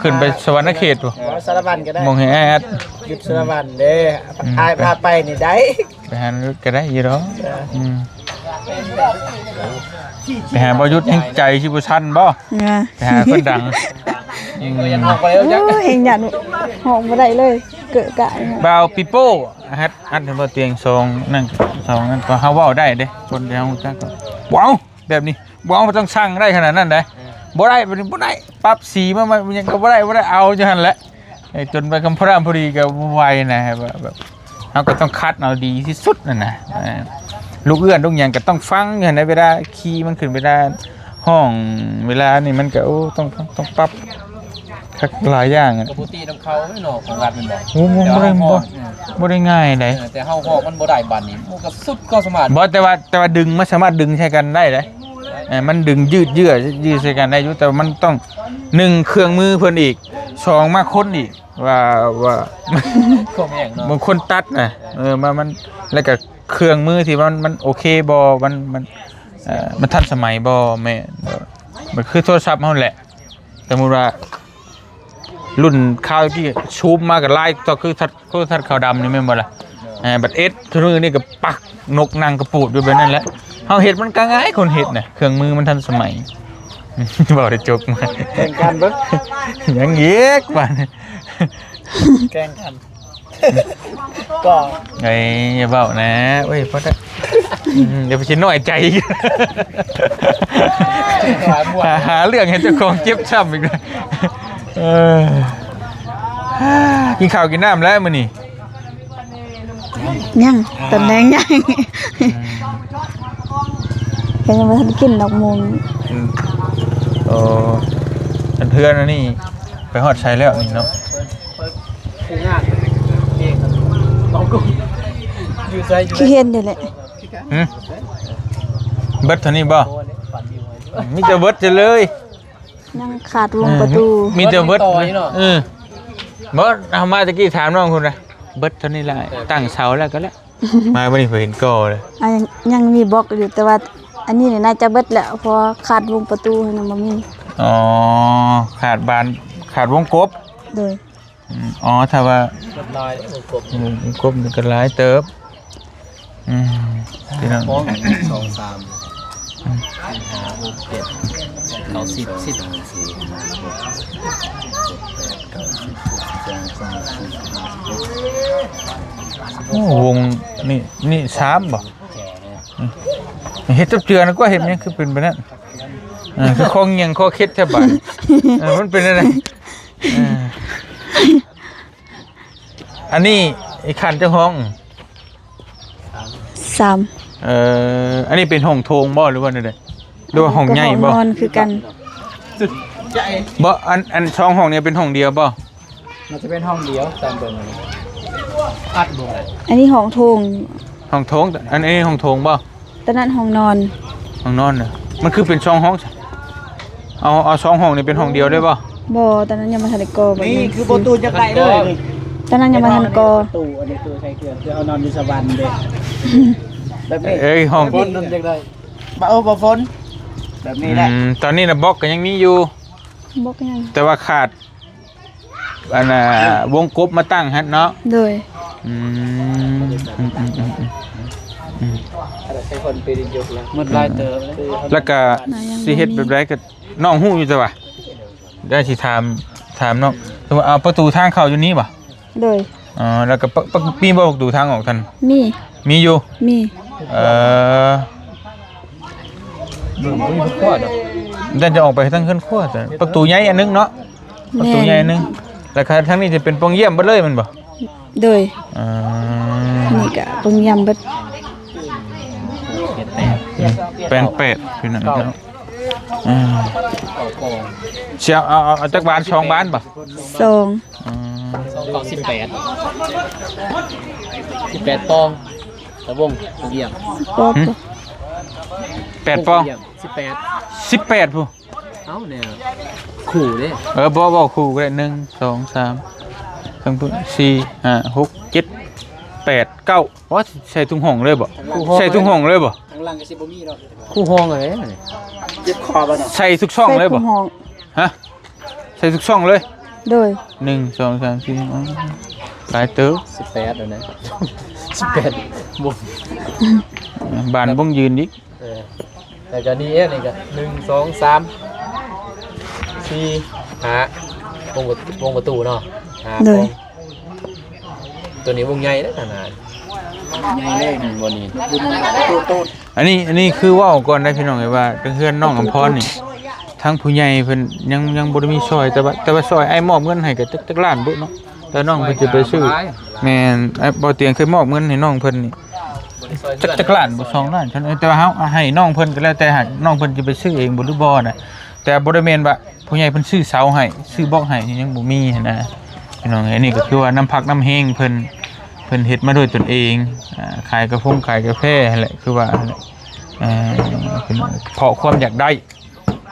ຂຶ້ນໄປສະຫວັນນະເຂດພຸ້ນ ສາລະວັນກໍໄດ້ ໝ່ອງໃຫ້ອ້າຍອັດ ຢູ່ສາລະວັນເດ້ ອືມ ອ້າຍພາໄປນີ້ໄດ້ ໄປຫາກໍໄດ້ຢູ່ດອກ ເອີ ອືມ ໄປຫາບໍ່ຢຸດແຮງໃຈຊິບໍ່ສັ່ນບໍ່ ນະ ໄປຫາຄົນດັງ ອືມ ໂອ້ຍ ແຮງຢ້ານ ຮ້ອງບໍ່ໄດ້ເລີຍ ເກະກະ ບ່າວປີໂປ້ ອັດ ອັດໃຫ້ບໍ່ຕຽງສອງນັ້ນ ສອງນັ້ນ ກໍເຮົາເວົ້າໄດ້ເດ້ ຄົນທີ່ເຮົາຮູ້ຈັກກໍ ວ້າວ ແບບນີ້ ບໍ່ເອົາ ບໍ່ຕ້ອງສັ່ງໄດ້ຂະໜາດນັ້ນໃດ. ເອີ ບໍ່ໄດ້ ແບບນີ້ບໍ່ໄດ້ ປັບສີມາ ມາຫຍັງກໍບໍ່ໄດ້ ບໍ່ໄດ້ ເອົາຢູ່ຫັ້ນແຫຼະ. ເອີ ຈົນໄປຄຳພະຣາມພໍດີກໍບໍ່ໄຫວນະ ແບບ ແບບ ເຮົາກໍຕ້ອງຄັດເອົາດີທີ່ສຸດນັ້ນນະ. ເອີ ລູກເອື້ອນລູກຫຍັງກໍຕ້ອງຟັງຢູ່ຫັ້ນໃດ ເວລາຂີ່ມັນຂຶ້ນ ເວລາຮ້ອງ ເວລານີ້ມັນກໍ ໂອ້ ຕ້ອງ ຕ້ອງ ຕ້ອງປັບຄັກຫຼາຍຢ່າງ. ກໍບໍ່ຕິນຳເຂົາເນາະ ຂອງລັດແມ່ນບໍ່? ໂອ້ ບໍ່ ແຕ່ ບໍ່ໄດ້ ເຮົາ ບໍ່ ບໍ່ໄດ້ງ່າຍໃດ. ເອີ ແຕ່ເຮົາຮ້ອງມັນບໍ່ໄດ້ບາດນີ້ ມັນກໍສຸດຄວາມສາມາດ. ບໍ່ ແຕ່ວ່າ ແຕ່ວ່າດຶງມັນສາມາດດຶງໃສ່ກັນໄດ້ເດ້. ເອີ ມັນດຶງຢືດເຍື້ອ ຢືດໃສ່ກັນໄດ້ຢູ່ ແຕ່ວ່າມັນຕ້ອງ ໜຶ່ງ ເຄື່ອງມືເພິ່ນອີກ ສອງ ມາຄົນອີກ ວ່າ ວ່າ ຄວາມແຮງເນາະ ບາງຄົນຕັດນະ. ເອີ ເອີ ມັນ ມັນ ແລ້ວກໍເຄື່ອງມືທີ່ມັນ ມັນໂອເຄບໍ່ ມັນ ມັນ ເອີ ມັນທັນສະໄໝບໍ່. ແມ່ນ ມັນຄືໂທລະສັບເຮົາແຫຼະ ສົມມຸດວ່າ ລຸ້ນຄາວກີ້ຊູມມາກໍຫຼາຍ ກໍຄືໂທລະທັດ ໂທລະທັດຂາວດຳນີ້ແມ່ນບໍ່ລະ? ເອີ ບັດເອັດໂທລະນີ້ກໍປັກ ນົກນັ່ງກະປູດຢູ່ແບບນັ້ນແຫຼະ. ເຮົາເຮັດມັນກໍງ່າຍ ຄົນເຮັດນະ ເຄື່ອງມືມັນທັນສະໄໝ. ເວົ້າໄດ້ຈົບມາ ແຂ່ງກັນເບິ່ງ ຍັງອີກບາດນີ້ ແຂ່ງກັນ ກໍ ເອີຍ ຢ່າເວົ້ານະ ໂອ້ຍ ພໍແລ້ວ ອືມ ດຽວໄປຊິນ້ອຍໃຈອີກ ຫາ ຫາເລື່ອງໃຫ້ເຈົ້າຂອງເຈັບຊ້ຳອີກ. ເອີ ກິນເຂົ້າກິນນ້ຳແລ້ວມື້ນີ້? ຍັງ ຕອນແລງຍັງ ອືມ ກໍຍັງບໍ່ທັນກິນດອກໂມງ. ອືມ ໂອ້ ອັນເຮືອນອັນນີ້ໄປຮອດໃສແລ້ວນີ້ເນາະ? ຄືເຫັນຢູ່ແຫຼະ. ຫືມ ເບິດເທົ່ານີ້ບໍ່? ມີແຕ່ເບິດເລີຍ ຍັງຂາດວົງປະຕູ ເອີ ມີແຕ່ເບິດ. ເອີ ບໍ່ ເຮົາມາຕະກີ້ຖາມນ້ອງພຸ້ນນະ ເບິດເທົ່ານີ້ແຫຼະ ເອີ ຕັ້ງເສົາແລ້ວກໍແລ້ວ. ມາມື້ນີ້ຂ້ອຍເຫັນກໍເລີຍ ອ່າ ຍັງ ຍັງມີບລັອກຢູ່ ແຕ່ວ່າອັນນີ້ນີ້ໜ້າຈະເບິດແລ້ວ ເພາະວ່າຂາດວົງປະຕູຍັງບໍ່ມີ. ອໍ ຂາດບານ ຂາດວົງກົບ. ໂດຍ. ອືມ ອໍ ຖ້າວ່າ ເບິດຫຼາຍເດ້ ວົງກົບ ວົງ ວົງກົບນີ້ກໍຫຼາຍເຕີບ. ອືມ ພີ່ນ້ອງ ສອງ ສາມ ອືມ ຫ້າ ຫົກ ເຈັດ ແປດ ເກົ້າ ສິບ ສິບ ໂອ້ ວົງນີ້ ນີ້ສາມບໍ່? ອືມ ເຮັດຈັບເຈື່ອນກວ່າ ເຮັດຫຍັງຄືເປັນແບບນັ້ນ? ເອີ ຄືຄອງຫຍັງ ຄອເຄັດແທ້ບາດ. ເອີ ມັນເປັນແນວໃດ? ເອີ ອັນນີ້ອີກຂັ້ນຈັກຫ້ອງ? ສາມ. ເອີ ອັນນີ້ເປັນຫ້ອງໂຖງບໍ່ ຫຼືວ່າແນວໃດ? ຫຼືວ່າຫ້ອງໃຫຍ່ບໍ່? ກໍຫ້ອງນອນຄືກັນ. ບໍ່ ອັນ ອັນສອງຫ້ອງນີ້ເປັນຫ້ອງດຽວບໍ່? ໜ້າຈະເປັນຫ້ອງດຽວ ຕາມເບິ່ງອັນນີ້ ອັດບໍ່? ອັນນີ້ຫ້ອງໂຖງ. ຫ້ອງໂຖງ ອັນນີ້ຫ້ອງໂຖງບໍ່? ຕອນນັ້ນຫ້ອງນອນ. ຫ້ອງນອນນະ ມັນຄືເປັນສອງຫ້ອງຊະ? ເອົາ ເອົາສອງຫ້ອງນີ້ເປັນຫ້ອງດຽວໄດ້ບໍ່? ບໍ່ ຕອນນັ້ນຍັງບໍ່ທັນໄດ້ກໍ່. ນີ້ຄືບໍ່ຕູນຢາກໄດ້ເລີຍນີ້. ຕອນນັ້ນຍັງບໍ່ທັນກໍ່. ປະຕູ ອັນນີ້ປະຕູໃສ່ເຄື່ອງ ຄືເຮົານອນຢູ່ສະຫວັນເດ້ ແບບນີ້. ເອີຍ ຫ້ອງ ບໍ່ຝົນຢາກໄດ້ ບໍ່ ເອີ ບໍ່ຝົນ ແບບນີ້ແຫຼະ. ອືມ ຕອນນີ້ນະ ບລັອກກໍຍັງມີຢູ່ ບລັອກຍັງ ແຕ່ວ່າຂາດ ອັນນ່າ ວົງກົບມາຕັ້ງຫັ້ນເນາະ. ໂດຍ. ອືມ ອືມ ອືມ ອືມ ອືມ ໝົດຫຼາຍເຕີບ ແລ້ວກະຊິເຮັດແບບໃດ ກໍນ້ອງຮູ້ຢູ່ແຕ່ວ່າ ດຽວຊິຖາມ ຖາມນ້ອງ. ສົມມຸດເອົາປະຕູທາງເຂົ້າຢູ່ນີ້ບໍ່? ໂດຍ. ອໍ ແລ້ວກໍປະ ປະ ມີບໍ່ປະຕູທາງອອກທ່ານ? ມີ. ມີຢູ່? ມີ. ເອີ ເບິ່ງບໍ່ມີຄົວດອກ ແຕ່ຈະອອກໄປທາງເຮືອນຄົວ ແຕ່ປະຕູໃຫຍ່ອັນໜຶ່ງເນາະ. ປະຕູໃຫຍ່ໜຶ່ງ ແມ່ນ. ແລ້ວກໍທາງນີ້ຈະເປັນປ່ອງຢ້ຽມເບິດເລີຍແມ່ນບໍ່? ໂດຍ. ອ່າ ນີ້ກໍປ່ອງຢ້ຽມເບິດ. ແປງແປດ ພີ່ນ້ອງເນາະ. ອ່າ ຊິເອົາ ເອົາ ເອົາຈັກບານ? ສອງບານບໍ່? ສອງ. ອ່າ ສອງເກົ້າສິບແປດ ສິບແປດປອງ ຕະວົງປ່ອງຢ້ຽມ. ປອງ. ຫືມ ແປດປອງ. ສິບແປດ ສິບແປດພຸ້ນ. ເອົ້າ ແນວຄູ່ເດ້. ເອີ ບໍ່ ບໍ່ຄູ່ກໍໄດ້ ໜຶ່ງ ສອງ ສາມ ທັງພຸ້ນ ສີ່ ຫ້າ ຫົກ ເຈັດ ແປດ ເກົ້າ. ອໍ ໃສ່ທຸກຫ້ອງເລີຍບໍ່? ໃສ່ທຸກຫ້ອງເລີຍບໍ່? ທາງຫຼັງກໍຊິບໍ່ມີດອກ ຄູ່ຫ້ອງເລີຍ. ເຈັບຄໍບໍ່ເນາະ? ໃສ່ທຸກຊ່ອງເລີຍບໍ່? ໃສ່ທຸກຫ້ອງ. ຮະ? ໃສ່ທຸກຊ່ອງເລີຍ? ໂດຍ. ໜຶ່ງ ສອງ ສາມ ສີ່ ຫ້າ ຫຼາຍເຕີບ. ສິບແປດແລ້ວນະ ສິບແປດ ບໍ່ ບານບົ່ງຢືນອີກ. ເອີ ແລ້ວກໍນີ້ເອ ນີ້ກໍ ໜຶ່ງ ສອງ ສາມ ສີ່ ຫ້າ ວົງປະ ວົງປະຕູເນາະ ຫ້າ ໂດຍ ໂຕນີ້ວົງໃຫຍ່ເດ້ ຂະໜາດໃຫຍ່ເລີຍ. ນີ້ບໍ່ນີ້ ປະຕູໂຕດ. ອັນນີ້ ອັນນີ້ຄືເວົ້າກ່ອນໄດ໋ພີ່ນ້ອງເອີຍ ວ່າເຮືອນນ້ອງອຳພອນນີ້ ທາງຜູ້ໃຫຍ່ເພິ່ນຍັງ ຍັງບໍ່ໄດ້ມີຊ່ອຍ ແຕ່ວ່າ ແຕ່ວ່າຊ່ອຍອ້າຍມອບເງິນໃຫ້ກໍຈັກ ຈັກລ້ານບຸເນາະ ແຕ່ນ້ອງເພິ່ນຈະໄປຊື້ ແມ່ນ ອ້າຍ ບໍ່ຕຽງເຄີຍມອບເງິນໃຫ້ນ້ອງເພິ່ນນີ້ ຈັກ ຈັກລ້ານບໍ່ ສອງລ້ານ ແຕ່ວ່າເຮົາໃຫ້ນ້ອງເພິ່ນກໍແລ້ວແຕ່ ຫາກນ້ອງເພິ່ນຈະໄປຊື້ເອງບໍ່ ຫຼືບໍ່ນະ ແຕ່ບໍ່ໄດ້ແມ່ນວ່າ ຜູ້ໃຫຍ່ເພິ່ນຊື້ເສົາໃຫ້ ຊື້ບລັອກໃຫ້ ຍັງບໍ່ມີຫັ້ນນະ ພີ່ນ້ອງເອີຍ ອັນນີ້ກໍຄືວ່ານ້ຳພັກນ້ຳແຮງເພິ່ນ ເພິ່ນເຮັດມາດ້ວຍຕົນເອງ ອ່າ ຂາຍກາຟົງຂາຍກາແຟຫັ້ນແຫຼະ ຄືວ່າຫັ້ນແຫຼະ ເອີ ພີ່ນ້ອງ ເພາະຄວາມຢາກໄດ້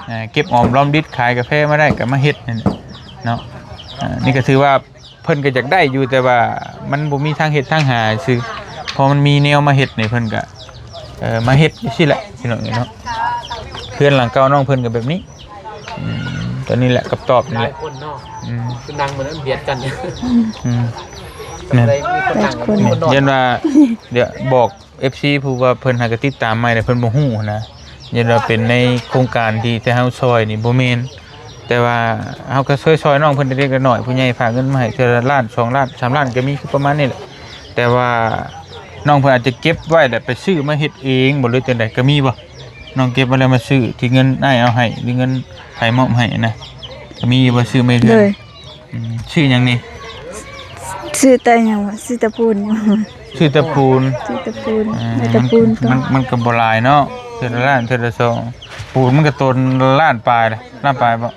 ເອີ ເກັບຫອມລອມລິດ ຂາຍກາແຟມາໄດ້ກໍມາເຮັດຫັ້ນແຫຼະເນາະ ອ່າ ນີ້ກໍຖືວ່າ ເພິ່ນກໍຢາກໄດ້ຢູ່ ແຕ່ວ່າມັນບໍ່ມີທາງເຮັດທາງຫາຊື່ ພໍມັນມີແນວມາເຮັດນີ້ ເພິ່ນກໍ ເອີ ມາເຮັດຈັ່ງຊີ້ແຫຼະ ພີ່ນ້ອງເອີຍເນາະ ເຮືອນຫຼັງເກົ່ານ້ອງເພິ່ນກໍແບບນີ້ ອືມ ຕອນນີ້ແຫຼະຄຳຕອບນີ້ແຫຼະ ອືມ ຄືນັ່ງມື້ນັ້ນບຽດກັນ ອືມ ແມ່ນ ແມ່ນ ຢ້ານວ່າ ດຽວບອກ ເອັຟຊີ ຜູ້ວ່າເພິ່ນຫາກະຕິດຕາມໃໝ່ ແຕ່ເພິ່ນບໍ່ຮູ້ຫັ້ນນະ ຢ້ານວ່າເປັນໃນໂຄງການທີ່ແຕ່ເຮົາຊ່ອຍນີ້ບໍ່ແມ່ນ ແຕ່ວ່າເຮົາກໍຊ່ອຍໆນ້ອງເພິ່ນເລັກໆນ້ອຍໆ ຜູ້ໃຫຍ່ຝາກເງິນມາໃຫ້ເທື່ອລະລ້ານ ສອງລ້ານ ສາມລ້ານກໍມີ ຄືປະມານນີ້ແຫຼະ ແຕ່ວ່ານ້ອງເພິ່ນອາດຈະເກັບໄວ້ແລ້ວໄປຊື້ມາເຮັດເອງບໍ່ ຫຼືຈັ່ງໃດ ກໍມີບໍ່? ນ້ອງເກັບໄວ້ແລ້ວມາຊື້ ທີ່ເງິນອ້າຍເອົາໃຫ້ ຫຼືເງິນໃຜມອບໃຫ້ນະ ກໍມີບໍ່? ຊື້ມາເຮັດເຮືອນ ໂດຍ ອືມ ຊື່ຫຍັງນີ້? ຊື່ຕາຫຍັງວະ? ຊື່ຕາພູນ ຊື່ຕາພູນ ຊື່ຕາພູນ ເອີ ຕາພູນ ມັນ ມັນ ມັນກໍບໍ່ຫຼາຍເນາະ ເທື່ອລະລ້ານ ເທື່ອລະສອງ ປູນມັນກໍໂຕນລ້ານປາຍ ລ້ານປາຍບໍ່?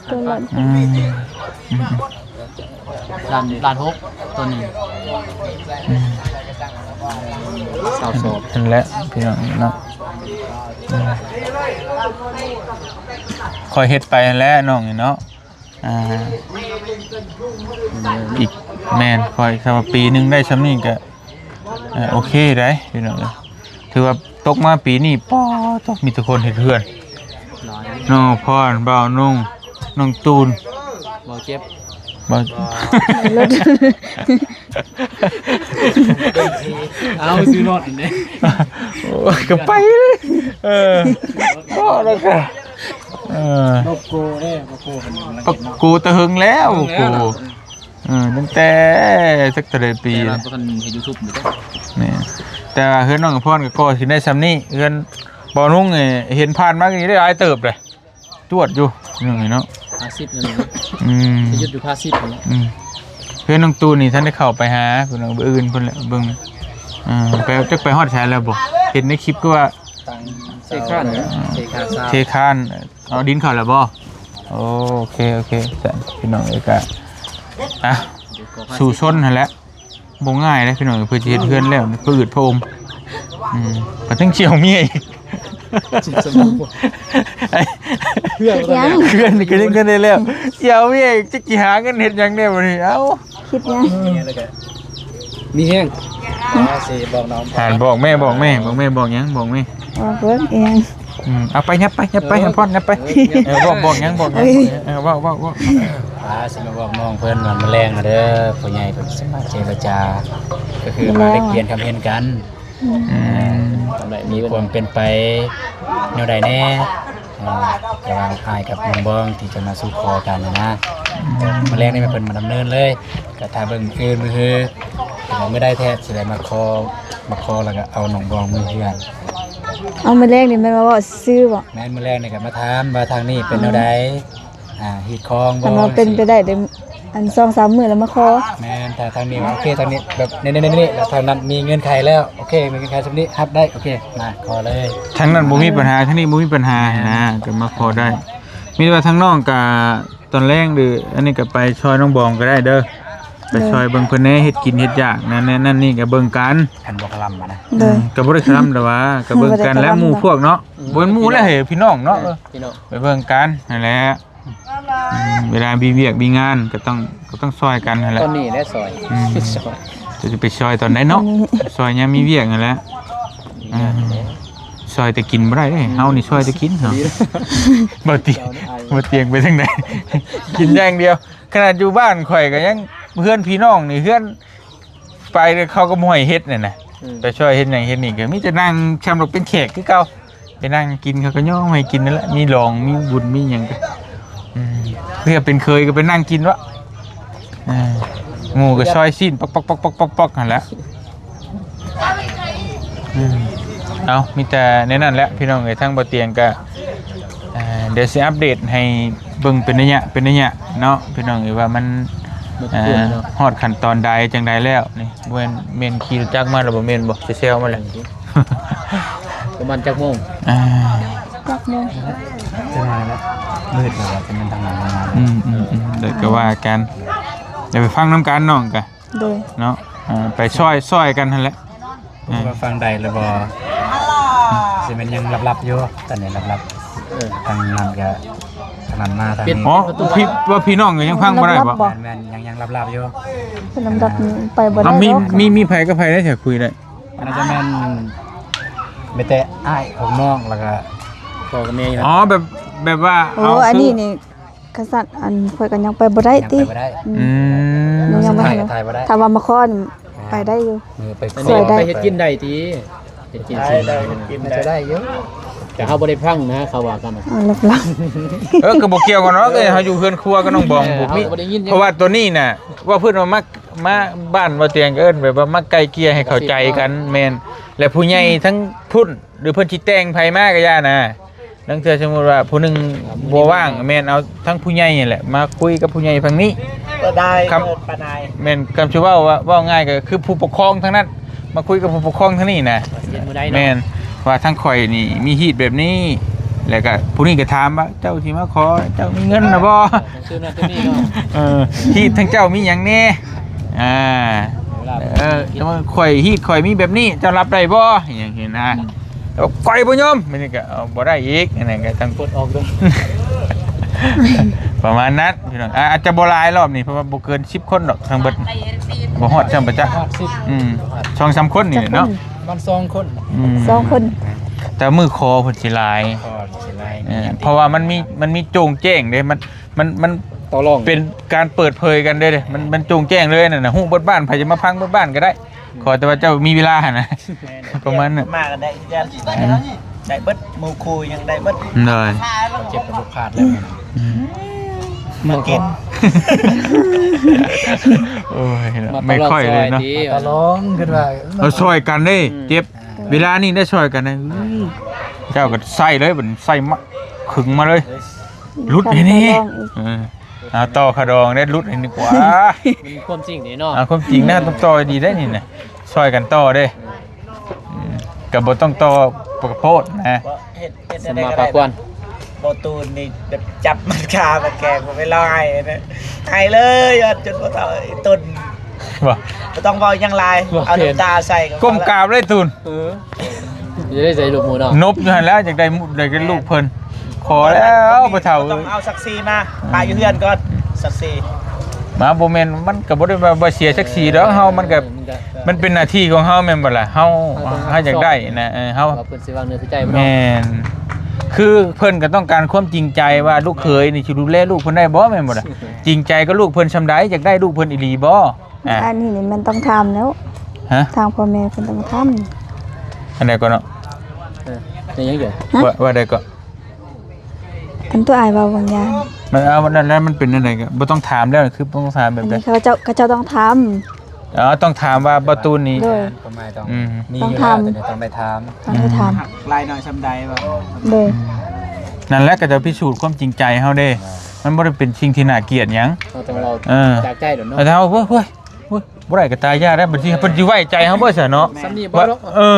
ໂຕນລ້ານ ອືມ ອືມ ລ້ານ ລ້ານຫົກ ໂຕໜຶ່ງ ອືມ ຊາວສອງ ຫັ້ນແຫຼະ ພີ່ນ້ອງເນາະ ອືມ ຄ່ອຍເຮັດໄປຫັ້ນແຫຼະນ້ອງເນາະ. ອ່າ ອີກ ແມ່ນ ຂ້ອຍ ຖ້າວ່າປີໜຶ່ງໄດ້ຊ່ຳນີ້ກໍ ເອີ ໂອເຄໄດ໋ພີ່ນ້ອງເອີຍ ຖືວ່າຕົກມາປີນີ້ ປາໂທ້ ມີແຕ່ຄົນເຮັດເຮືອນ ຫຼາຍ ນ້ອງພອນ ບ່າວນຸ່ງ ນ້ອງຕູນ ບ່າວເຈັບ ບ່າວ ເອົາ ຊື້ລົດນີ້ ໂອ້ຍ ກໍໄປເລີຍ ເອີ ກໍແລ້ວກໍ ເອີ ບັກໂກເດ້ ບັກໂກເພິ່ນ ບັກໂກແຕ່ເຫິງແລ້ວ ບັກໂກ ເອີ ຕັ້ງແຕ່ຈັກເທົ່າໃດປີ ແຕ່ວ່າບໍ່ທັນເຮັດຢູທູບຢູ່ເດ້ ແມ່ນ ແຕ່ວ່າເຮືອນນ້ອງອຳພອນກໍກໍ່ຊິໄດ້ຊ່ຳນີ້ ເຮືອນບ່າວນຸ່ງນີ້ ເຫັນຜ່ານມານີ້ໄດ້ຫຼາຍເຕີບເດ້ ຈວດຢູ່ ນີ້ເນາະ ພາສິບນັ້ນເນາະ ອືມ ຊິຢຸດຢູ່ພາສິບນີ້ ອືມ ເຮືອນນ້ອງຕູນນີ້ ທັນໄດ້ເຂົ້າໄປຫາ ເພິ່ນວ່າມື້ອື່ນເພິ່ນແຫຼະເບິ່ງ ເອີ ໄປ ຈັກໄປຮອດໃສແລ້ວບໍ່ ເຫັນໃນຄລິບຄືວ່າ ເທຄານ ເທຄານ ເທຄານ ເອົາດິນເຂົ້າແລ້ວບໍ່? ໂອເຄ ໂອເຄ ຊັ້ນພີ່ນ້ອງເອີຍ ກະ ອ່ະ ສູ້ຊົນຫັ້ນແຫຼະ ບໍ່ງ່າຍເດ້ພີ່ນ້ອງເອີຍ ເພື່ອຈະເຮັດເຮືອນແລ້ວ ຜະອືດຜະອົມ ອືມ ປະເຖິງສຽວເມຍອີກ ເຮືອນ ເຮືອນນີ້ກໍຍັງທັນໄດ້ແລ້ວ ສຽວເມຍອີກ ຈັກຊິຫາເງິນເຮັດຫຍັງແດ່ບັດນີ້ ເອົ້າ ຄິດຫຍັງ ເອີ ແລ້ວກໍມີແຮງ ອືມ ຊິບອກນ້ອງ ອ່າ ບອກແມ່ ບອກແມ່ ບອກແມ່ ບອກຫຍັງ ບອກແມ່ ບອກເບິ່ງອີຫຍັງ ອືມ ເອົາໄປ ຫຍັບໄປ ຫຍັບໄປ ເອີ ອຳພອນ ຫຍັບໄປ ເອີ ຫຍັບໄປ ເອີ ບອກ ບອກຫຍັງ ບອກຫຍັງ ເອີ ເວົ້າ ເວົ້າ ເວົ້າ ອ່າ ຊິມາບອກນ້ອງເພິ່ນວ່າມື້ແລງນະເດີ ຜູ້ໃຫຍ່ເພິ່ນຊິມາເຈລະຈາ ກໍຄືມາແລກປ່ຽນຄຳເຫັນກັນ ອືມ ອືມ ມີຄວາມເປັນໄປແນວໃດແດ່ ອ່າ ລະຫວ່າງອ້າຍກັບນ້ອງບອງທີ່ຈະມາສູ່ຂໍກັນນະ ອືມ ມື້ແລງນີ້ແມ່ນເພິ່ນມາດຳເນີນເລີຍ ກໍຖ້າເບິ່ງມື້ອື່ນມື້ຮື ຖ້າມື້ໃດແທ້ຊິໄດ້ມາຂໍ ມາຂໍແລ້ວກໍເອົານ້ອງບອງເມືອເຮືອນ ເອົາ ມື້ແລງນີ້ແມ່ນມາເວົ້າຊື່ໆບໍ່? ແມ່ນ ມື້ແລງນີ້ກໍມາຖາມວ່າທາງນີ້ເປັນແນວໃດ ອືມ ອ່າ ຮີດຄອງບໍ່ ຄັນວ່າເປັນໄປໄດ້ ອັນ ສອງສາມມື້ແລ້ວມາຂໍ ແມ່ນ ຖ້າທາງນີ້ວ່າໂອເຄ ທາງນີ້ແບບນີ້ໆໆ ແລ້ວທາງນັ້ນມີເງື່ອນໄຂແລ້ວ ໂອເຄ ມີເງື່ອນໄຂຊ່ຳນີ້ ຮັບໄດ້ ໂອເຄ ມາຂໍເລີຍ ທາງນັ້ນບໍ່ມີປັນຫາ ທາງນີ້ບໍ່ມີປັນຫານະ ກໍມາຂໍໄດ້ ມີແຕ່ວ່າທາງນ້ອງກະຕອນແລງ ຫຼື ອັນນີ້ກໍໄປຊ່ອຍນ້ອງບອງກໍໄດ້ເດີ ໄປຊ່ອຍເບິ່ງເພິ່ນແດ່ ເຮັດກິນເຮັດຢາກນັ້ນ ນັ້ນນີ້ກໍເບິ່ງກັນ ຄັນບໍ່ຄະລຳນະ ໂດຍ ອືມ ກໍບໍ່ໄດ້ຄະລຳແຕ່ວ່າ ກໍເບິ່ງກັນແຫຼະ ໝູ່ພວກເນາະ ອືມ ບໍ່ແມ່ນໝູ່ແຫຼະເຮີຍ ພີ່ນ້ອງເນາະ ເອີ ພີ່ນ້ອງ ໄປເບິ່ງກັນຫັ້ນແຫຼະ ອືມ ເວລາມີວຽກມີງານກໍຕ້ອງ ກໍຕ້ອງຊ່ອຍກັນຫັ້ນແຫຼະ ຕອນນີ້ແຫຼະຊ່ອຍ ອືມ ຈະໄປຊ່ອຍຕອນໃດເນາະ ຊ່ອຍຍາມມີວຽກຫັ້ນແຫຼະ ອ່າ ຊ່ອຍແຕ່ກິນບໍ່ໄດ້ເດ້ ເຮົານີ້ຊ່ອຍແຕ່ກິນເນາະ ບໍ່ຕຽງ ບໍ່ຕຽງໄປທາງໃດ ກິນຢ່າງດຽວ ຂະໜາດຢູ່ບ້ານຂ້ອຍກໍຍັງ ເຮືອນພີ່ນ້ອງນີ້ ເຮືອນ ໄປເຂົາກໍບໍ່ໃຫ້ເຮັດນັ້ນນະ ອືມ ໄປຊ່ອຍເຮັດຫຍັງເຮັດນີ້ກໍມີແຕ່ນັ່ງ ຊ່ຳດອກເປັນແຂກຄືເກົ່າ ໄປນັ່ງກິນ ເຂົາກໍຍອມໃຫ້ກິນນັ້ນແຫຼະ ມີຫຼອງມີບຸນມີຫຍັງກໍ ອືມ ເພື່ອເປັນເຂີຍກໍໄປນັ່ງກິນວະ ເອີ ໝູ່ກໍຊອຍຊີ້ນ ປອກໆໆໆໆ ຫັ້ນແຫຼະ ອືມ ເອົາ ມີແຕ່ແນວນັ້ນແຫຼະພີ່ນ້ອງເອີຍ ທາງບໍ່ຕຽງກໍ ເອີ ດຽວຊິອັບເດດໃຫ້ເບິ່ງເປັນໄລຍະ ເປັນໄລຍະເນາະ ພີ່ນ້ອງເອີຍ ວ່າມັນ ມັນ ເອີ ຮອດຂັ້ນຕອນໃດຈັ່ງໃດແລ້ວນີ້ ບໍ່ແມ່ນ ແມ່ນຂີ່ລົດຈັກມາແລ້ວບໍ່ ແມ່ນບໍ່ ແຊວໆມາແລ້ວ ປະມານຈັກໂມງ? ອ່າ ຈັກໂມງ? ຈັກໂມງແລ້ວ? ມືດແລ້ວວ່າຈະແມ່ນທາງນັ້ນມາ ອືມໆໆ ແລ້ວກໍວ່າກັນ ດຽວໄປຟັງນຳກັນນ້ອງກະ ໂດຍ ເນາະ ເອີ ໄປຊ່ອຍ ຊ່ອຍກັນຫັ້ນແຫຼະ ເອີ ວ່າຟັງໄດ້ຫຼືບໍ່ ຊິແມ່ນຍັງລັບໆຢູ່ ຕອນນີ້ລັບໆ ເອີ ທາງນັ້ນກໍ ທາງນັ້ນມາທາງນີ້ ອໍ ພີ່ ວ່າພີ່ນ້ອງກໍຍັງຟັງບໍ່ໄດ້ບໍ່? ລັບໆບໍ່? ແມ່ນໆ ຍັງ ຍັງລັບໆຢູ່ ເພິ່ນລັບໆນີ້ໄປບໍ່ໄດ້ ມີ ດອກ ມີ ມີໃຜກັບໃຜໄດ້ ຖ້າຄຸຍໄດ້? ອັນນັ້ນຈະແມ່ນ ມີແຕ່ອ້າຍຂອງນ້ອງ ແລ້ວກໍພໍ່ກັບແມ່ຢູ່ ອໍ ແບບ ແບບວ່າ ໂອ້ ເອົາ ອັນນີ້ນີ້ ຄັນຊັ້ນ ອັນ ຂ້ອຍກໍຍັງໄປບໍ່ໄດ້ຕິ ຍັງໄປບໍ່ໄດ້ ອືມ ອືມ ຍັງ ຍັງບໍ່ທັນ ຖ່າຍ ຖ່າຍບໍ່ໄດ້ ຖ້າວ່າມາຂໍນີ້ ອ່າ ໄປໄດ້ຢູ່ ເອີ ໄປ ຊ່ວຍໄດ້ ໄປເຮັດກິນໄດ້ຕິ ເຮັດກິນ ໄດ້ ໄດ້ ກິນໄດ້ ໄດ້ຢູ່ ແຕ່ເຮົາບໍ່ໄດ້ຟັງນະ ເຂົາວ່າກັນນະ ອ່າ ຫຼັບໆ ເອີ ກໍບໍ່ກ່ຽວກັນເນາະ ເອີ ເຮົາຢູ່ເຮືອນຄົວກັບນ້ອງບອງ ເອີ ບໍ່ມີ ເຮົາກໍບໍ່ໄດ້ຍິນ ເພາະວ່າຕົວນີ້ນະ ເວົ້າພື້ນວ່າມາ ມາບ້ານບໍ່ຕຽງ ເອີ້ນແບບວ່າມາໄກ່ເກ່ຍໃຫ້ເຂົ້າໃຈກັນ ແມ່ນ ແລະຜູ້ໃຫຍ່ ອືມ ທັງພຸ້ນ ຫຼືເພິ່ນຊິແຕ່ງໃຜມາກໍຢ່ານະ ລາງເທື່ອສົມມຸດວ່າຜູ້ໜຶ່ງບໍ່ວ່າງ ແມ່ນເອົາທັງຜູ້ໃຫຍ່ຫັ້ນແຫຼະມາຄຸຍກັບຜູ້ໃຫຍ່ຝັ່ງນີ້ ກໍໄດ້ ຄຳ ເອີ້ນປ້ານາຍ ແມ່ນ ຄຳຊິເວົ້າວ່າ ເວົ້າງ່າຍກໍຄືຜູ້ປົກຄອງທາງນັ້ນ ມາຄຸຍກັບຜູ້ປົກຄອງທາງນີ້ນະ ແມ່ນ ວ່າທາງຂ້ອຍນີ້ມີຮີດແບບນີ້ ແລ້ວກໍຜູ້ນີ້ກໍຖາມວ່າ ເຈົ້າຊິມາຂໍ ເຈົ້າມີເງິນນະບໍ່? ເອີ ຮີດທາງເຈົ້າມີຫຍັງແດ່? ອ່າ ເອີ ແຕ່ວ່າຂ້ອຍ ຮີດຂ້ອຍມີແບບນີ້ ເຈົ້າຮັບໄດ້ບໍ່? ຫຍັງຊີ້ນະ ແຕ່ວ່າຂ້ອຍບໍ່ຍອມ ມັນນີ້ກໍເອົາບໍ່ໄດ້ອີກ ອັນນັ້ນກໍຕ້ອງປົດອອກເດີ ປະມານນັ້ນພີ່ນ້ອງ ອາ ອາດຈະບໍ່ຫຼາຍລອບນີ້ ເພາະວ່າບໍ່ເກີນສິບຄົນດອກ ທັງເບິດ ບໍ່ຮອດຊ້ຳປະຈັກ ຮອດສິບ ອືມ ສອງສາມຄົນນີ້ເນາະ ປະມານສອງຄົນ ອືມ ສອງຄົນ ແຕ່ມື້ຂໍເພິ່ນຊິຫຼາຍ ຂໍເພິ່ນຊິຫຼາຍ ເອີ ເພາະວ່າມັນມີ ມັນມີໂຈ່ງແຈ້ງເດ້ ມັນ ມັນ ມັນຕໍ່ລອງ ເປັນການເປີດເຜີຍກັນເດ້ ມັນ ມັນໂຈ່ງແຈ້ງເລີຍນັ້ນນະ ຮູ້ເບິດບ້ານ ໃຜຈະມາພັງເບິດບ້ານກໍໄດ້ ຂໍແຕ່ວ່າເຈົ້າມີເວລາຫັ້ນນະ ແມ່ນ ປະມານນັ້ນ ມາກັນໄດ້ຄືກັນ ອືມ ໄດ້ເບິດ ໝູ່ຄູ່ຍັງໄດ້ເບິດ ໂດຍ ເຈັບກໍບໍ່ຂາດແລ້ວ ອືມ ມາກິນ ໂອ້ຍ ມາ ໄມ່ຄ່ອຍເລີຍເນາະ ຕະຫຼອງ ຄືວ່າ ເອົາຊ່ອຍກັນເດ້ ອືມ ເຈັບ ເວລານີ້ໄດ້ຊ່ອຍກັນນະ ເຈົ້າກໍໃສ່ເລີຍ ບັດໃສ່ມາ ຂຶງມາເລີຍ ຫຼຸດໃຫ້ແດ່ ເອີ ເອົາຕໍ່ຄ່າດອງໄດ້ຫຼຸດໃຫ້ນີ້ກວ່າ ມັນຄວາມຈິງເດ້ເນາະ ເອົາຄວາມຈິງນະ ຕ້ອງຕໍ່ດີໄດ້ນີ້ນະ ຊ່ອຍກັນຕໍ່ເດ້ ອືມ ກໍບໍ່ຕ້ອງຕໍ່ປະໂພດນະ ເຮັດ ເຮັດແນວໃດກໍໄດ້ ບໍ່ຕູນນີ້ແບບຈັບມັດຂາມັດແຂນ ບໍ່ໄປຮ້ອງໄຫ້ນະ ໄຫ້ເລີຍ ຈົນບໍ່ເທົ່າໄອ້ຕຸນ ບໍ່ ບໍ່ຕ້ອງເວົ້າຫຍັງຫຼາຍ ເອົານ້ຳຕາໃສ່ ກົ້ມກາບເລີຍຕຸນ ເອີ ຢ່າໄດ້ໃສ່ລູກໝູເນາະ ນົບຢູ່ຫັ້ນແຫຼະ ຢາກໄດ້ ຢາກໄດ້ລູກເພິ່ນ ຂໍແລ້ວພໍ່ເຖົ້າ ຕ້ອງເອົາສັກສີມາ ປະຢູ່ເຮືອນກ່ອນ ສັກສີ ມາ ບໍ່ແມ່ນ ມັນກໍບໍ່ໄດ້ວ່າ ວ່າເສຍສັກສີດອກ ເຮົາມັນກໍ ມັນເປັນໜ້າທີ່ຂອງເຮົາແມ່ນບໍ່ລະ ເຮົາ ເຮົາຢາກໄດ້ນະ ເອີ ເຮົາ ວ່າເພິ່ນຊິວາງເນື້ອໃສ່ໃຈບໍ່ເນາະ ແມ່ນ ຄືເພິ່ນກໍຕ້ອງການຄວາມຈິງໃຈວ່າລູກເຂີຍນີ້ຊິດູແລລູກເພິ່ນໄດ້ບໍ່ແມ່ນບໍ່ລະ ຈິງໃຈກັບລູກເພິ່ນສ່ຳໃດ ຢາກໄດ້ລູກເພິ່ນອີ່ຫຼີບໍ່? ອ່າ ອັນນີ້ນີ້ແມ່ນຕ້ອງຖາມແລ້ວ ຮະ ທາງພໍ່ແມ່ເພິ່ນຕ້ອງຖາມ ອັນໃດກໍເນາະ ເອີ ຍັງຢູ່ ຮະ ວ່າ ວ່າໃດກໍ ອັນຕົວອ້າຍເວົ້າບາງຢ່າງ ມັນ ເອົາ ນັ້ນແຫຼະ ມັນເປັນແນວໃດກໍບໍ່ຕ້ອງຖາມແລ້ວ ຄືບໍ່ຕ້ອງຖາມແບບໃດ ອັນນີ້ເຂົາເຈົ້າ ເຂົາເຈົ້າຕ້ອງຖາມ ອໍ ຕ້ອງຖາມວ່າບໍ່ຕູນນີ້ ໂດຍ ຄວາມໝາຍຕ້ອງ ອືມ ມີຢູ່ແລ້ວ ຕ້ອງຖາມ ແຕ່ຕ້ອງໄດ້ຖາມ ຕ້ອງໄດ້ຖາມ ອືມ ຮັກຫຼາຍໜ້ອຍສ່ຳໃດວ່າ ໂດຍ ນັ້ນແຫຼະ ກໍຈະພິສູດຄວາມຈິງໃຈເຮົາເດ້ ມັນບໍ່ໄດ້ເປັນສິ່ງທີ່ໜ້າກຽດຫຍັງ ເຮົາຕ້ອງເວົ້າ ເອີ ຈາກໃຈໂລດເນາະ ແຕ່ເຮົາ ໂອ້ຍ ໂອ້ຍ ບໍ່ໄດ້ກໍຕາຍ ຢ່າໄດ້ ບັດນີ້ເພິ່ນຊິໄວ້ໃຈເຮົາບໍ່ຊະເນາະ ສ່ຳນີ້ບໍ່ ວ່າ ເນາະ ເອີ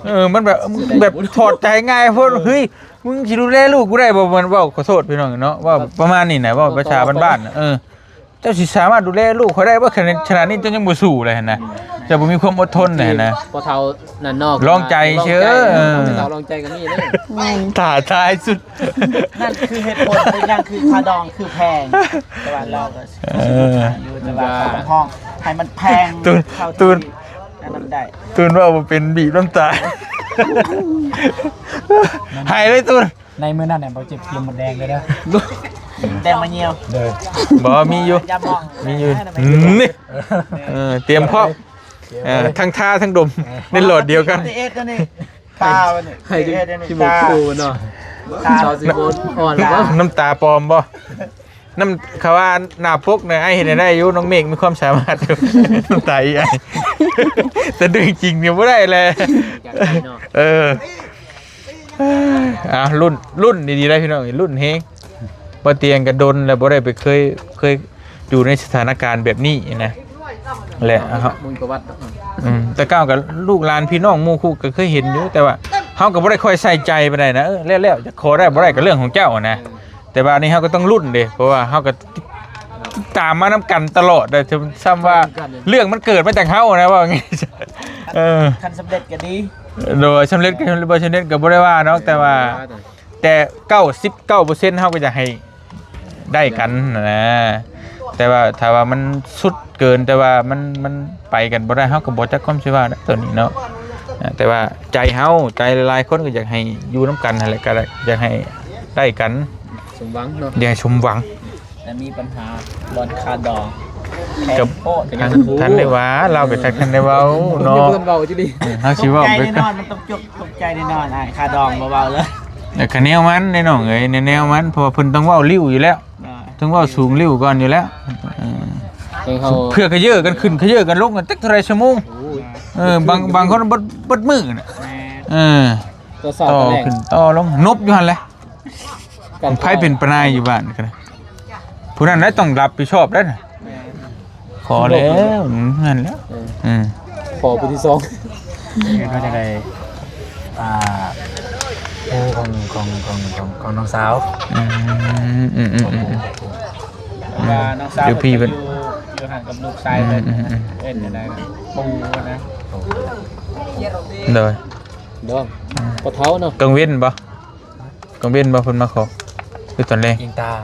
ເອີ ມັນແບບ ແບບຖອດໃຈງ່າຍໂພດ ເອີ ເຮີ້ຍ ມຶງຊິດູແລລູກກູໄດ້ບໍ່? ມັນເວົ້າ ຂໍໂທດພີ່ນ້ອງເນາະ ເວົ້າປະມານນີ້ນະ ເວົ້າພາສາບ້ານໆ ເອີ ເຈົ້າຊິສາມາດດູແລລູກຂ້ອຍໄດ້ບໍ່? ຂະໜາດ ຂະໜາດນີ້ເຈົ້າຍັງບໍ່ສູ້ເລີຍຫັ້ນນະ ເຈົ້າບໍ່ມີຄວາມອົດທົນເລີຍຫັ້ນນະ ພໍ່ເຖົ້ານັ້ນເນາະ ລອງໃຈເຊີ ເອີ ພໍ່ເຖົ້າລອງໃຈກໍມີເດ້ ແມ່ນ ທ້າທາຍສຸດ ນັ້ນຄືເຫດຜົນ ເປັນຫຍັງຄືຄ່າດອງຄືແພງ ແຕ່ວ່າລາວກໍ ເອີ ຢູ່ ແຕ່ວ່າຄ່າຫ້ອງໃຫ້ມັນແພງ ຕູນ ເທົ່າທີ່ ຕູນ ອັນນັ້ນໄດ້ ຕູນເວົ້າບໍ່ເປັນ ບີບນ້ຳຕາ ໄຫ້ເລີຍຕູນ ໃນມື້ນັ້ນນະ ບໍ່ເຈັບກຽມໝົດແດງເລີຍເດີ ແດງມາຍ່ຽວ ເດີ ບໍ່ ມີຢູ່ ຢ່າມອງ ມີຢູ່ ນີ້ ເອີ ຕຽມພ້ອມ ເອີ ທັງທາທັງດົມ ໃນຫຼອດດຽວກັນ ເອັດອັນນີ້ ຕາມັນນີ້ ໃຫ້ ເອັດອັນນີ້ ຊິບໍ່ ຕາ ຄູເນາະ ຕາ ຊາວຊິບໍ່ອ່ອນບໍ່ ນ້ຳຕາປອມບໍ່? ນຳ ເຂົາວ່າໜ້າປົກນະ ອ້າຍເຮັດໃຫ້ໄດ້ຢູ່ ນ້ອງເມກມີຄວາມສາມາດຢູ່ ນ້ຳຕາອີອ້າຍ ແຕ່ເລື່ອງຈິງນີ້ບໍ່ໄດ້ແຫຼະ ຢາກໄດ້ເນາະ ເອີ ອ່າ ລຸ້ນ ລຸ້ນດີໆ ໄດ້ພີ່ນ້ອງ ລຸ້ນແຮງ ບໍ່ຕຽງກໍດົນແລ້ວ ບໍ່ໄດ້ໄປເຄີຍ ເຄີຍຢູ່ໃນສະຖານະການແບບນີ້ນະ ແລະ ອ່າ ບຸນປະຫວັດ ອືມ ແຕ່ເກົ່າກໍລູກຫຼານພີ່ນ້ອງໝູ່ຄູ່ກໍເຄີຍເຫັນຢູ່ ແຕ່ວ່າເຮົາກໍບໍ່ໄດ້ຄ່ອຍໃສ່ໃຈປານໃດນະ ເອີ ແລ້ວໆ ຈະຂໍໄດ້ບໍ່ໄດ້ກໍເລື່ອງຂອງເຈົ້ານະ ເອີ ແຕ່ວ່າອັນນີ້ເຮົາກໍຕ້ອງລຸ້ນເດ້ ເພາະວ່າເຮົາກໍຕິດຕາມມານຳກັນຕະຫຼອດເດ້ ຊ່ຳວ່າເລື່ອງມັນເກີດມາຈາກເຮົານະ ເວົ້າງ່າຍ ເອີ ຄັນສຳເລັດກໍດີ ໂດຍ ສຳເລັດກໍ ບໍ່ສຳເລັດກໍບໍ່ໄດ້ວ່າດອກ ແຕ່ວ່າ ແຕ່ເກົ້າສິບເກົ້າເປີເຊັນເຮົາກໍຢາກໃຫ້ໄດ້ກັນຫັ້ນນະ ແຕ່ວ່າຖ້າວ່າມັນສຸດເກີນ ແຕ່ວ່າມັນ ມັນໄປກັນບໍ່ໄດ້ ເຮົາກໍບໍ່ຈັກຄວາມຊິວ່ານະ ໂຕນີ້ເນາະ ແຕ່ວ່າໃຈເຮົາ ໃຈຫຼາຍໆຄົນກໍຢາກໃຫ້ຢູ່ນຳກັນຫັ້ນແຫຼະ ກໍຢາກໃຫ້ໄດ້ກັນ ສົມຫວັງເນາະ ຢາກໃຫ້ສົມຫວັງ ແຕ່ມີບັນຫາບ່ອນຄ່າດອງ ກໍ ແພງໂພດ ກໍຍັງບໍ່ຮູ້ ທັນໄດ້ວ່າ ລາວກໍຈັກທັນໄດ້ເວົ້າເນາະ ຍັງບໍ່ທັນເວົ້າຢູ່ດີ ເອີ ເຮົາຊິເວົ້າໄປ ຕົກໃຈແນ່ນອນ ມັນຕ້ອງຈົບ ຕົກໃຈແນ່ນອນ ອ້າຍ ຄ່າດອງບໍ່ເວົ້າເລີຍ ແຕ່ກະແນວມັນເດ້ນ້ອງເອີຍ ແນວມັນ ເພາະວ່າເພິ່ນຕ້ອງເວົ້າລິ້ວຢູ່ແລ້ວ ອ່າ ຕ້ອງເວົ້າສູງລິ້ວກ່ອນຢູ່ແລ້ວ ເອີ ໃຫ້ເຮົາ ເພື່ອຂະເຍີ້ກັນຂຶ້ນຂະເຍີ້ກັນລົງກັນຈັກເທົ່າໃດຊົ່ວໂມງ ໂອ້ຍ ເອີ ບາງ ບາງຄົນເບິດ ເບິດມື້ນະ ແມ່ນ ເອີ ຕໍ່ເຊົ້າຕໍ່ແລງ ຂຶ້ນຕໍ່ລົງ ນົບຢູ່ຫັ້ນແຫຼະ ກັນ ໃຜເປັນປະນາຍຢູ່ບ້ານກໍໄດ້ ຜູ້ນັ້ນແຫຼະຕ້ອງຮັບຜິດຊອບໄດ້ນະ ແມ່ນ ຂໍແລ້ວ ນັ້ນແຫຼະ ເອີ ເອີ ຂໍຜູ້ທີສອງ ເຮັດວ່າຈັ່ງໃດ ອ່າ ໂອ້ ຂອງ ຂອງ ຂອງ ຂອງ ຂອງນ້ອງສາວ ອືມ ອືມ ອືມ ອືມ ວ່ານ້ອງສາວ ຢູ່ພີ້ເພິ່ນ ຢູ່ ຢູ່ຫັ້ນກັບລູກຊາຍເພິ່ນ ອືມ ອືມ ເອີ້ນຈັ່ງໃດ ປູ່ນະ ໂດຍ ດອງ ອືມ ພໍ່ເຖົ້າເນາະ ກາງເວັນບໍ່? ກາງເວັນບໍ່ເພິ່ນມາຂໍ ຫຼືຕອນແລງ? ອີງຕາມ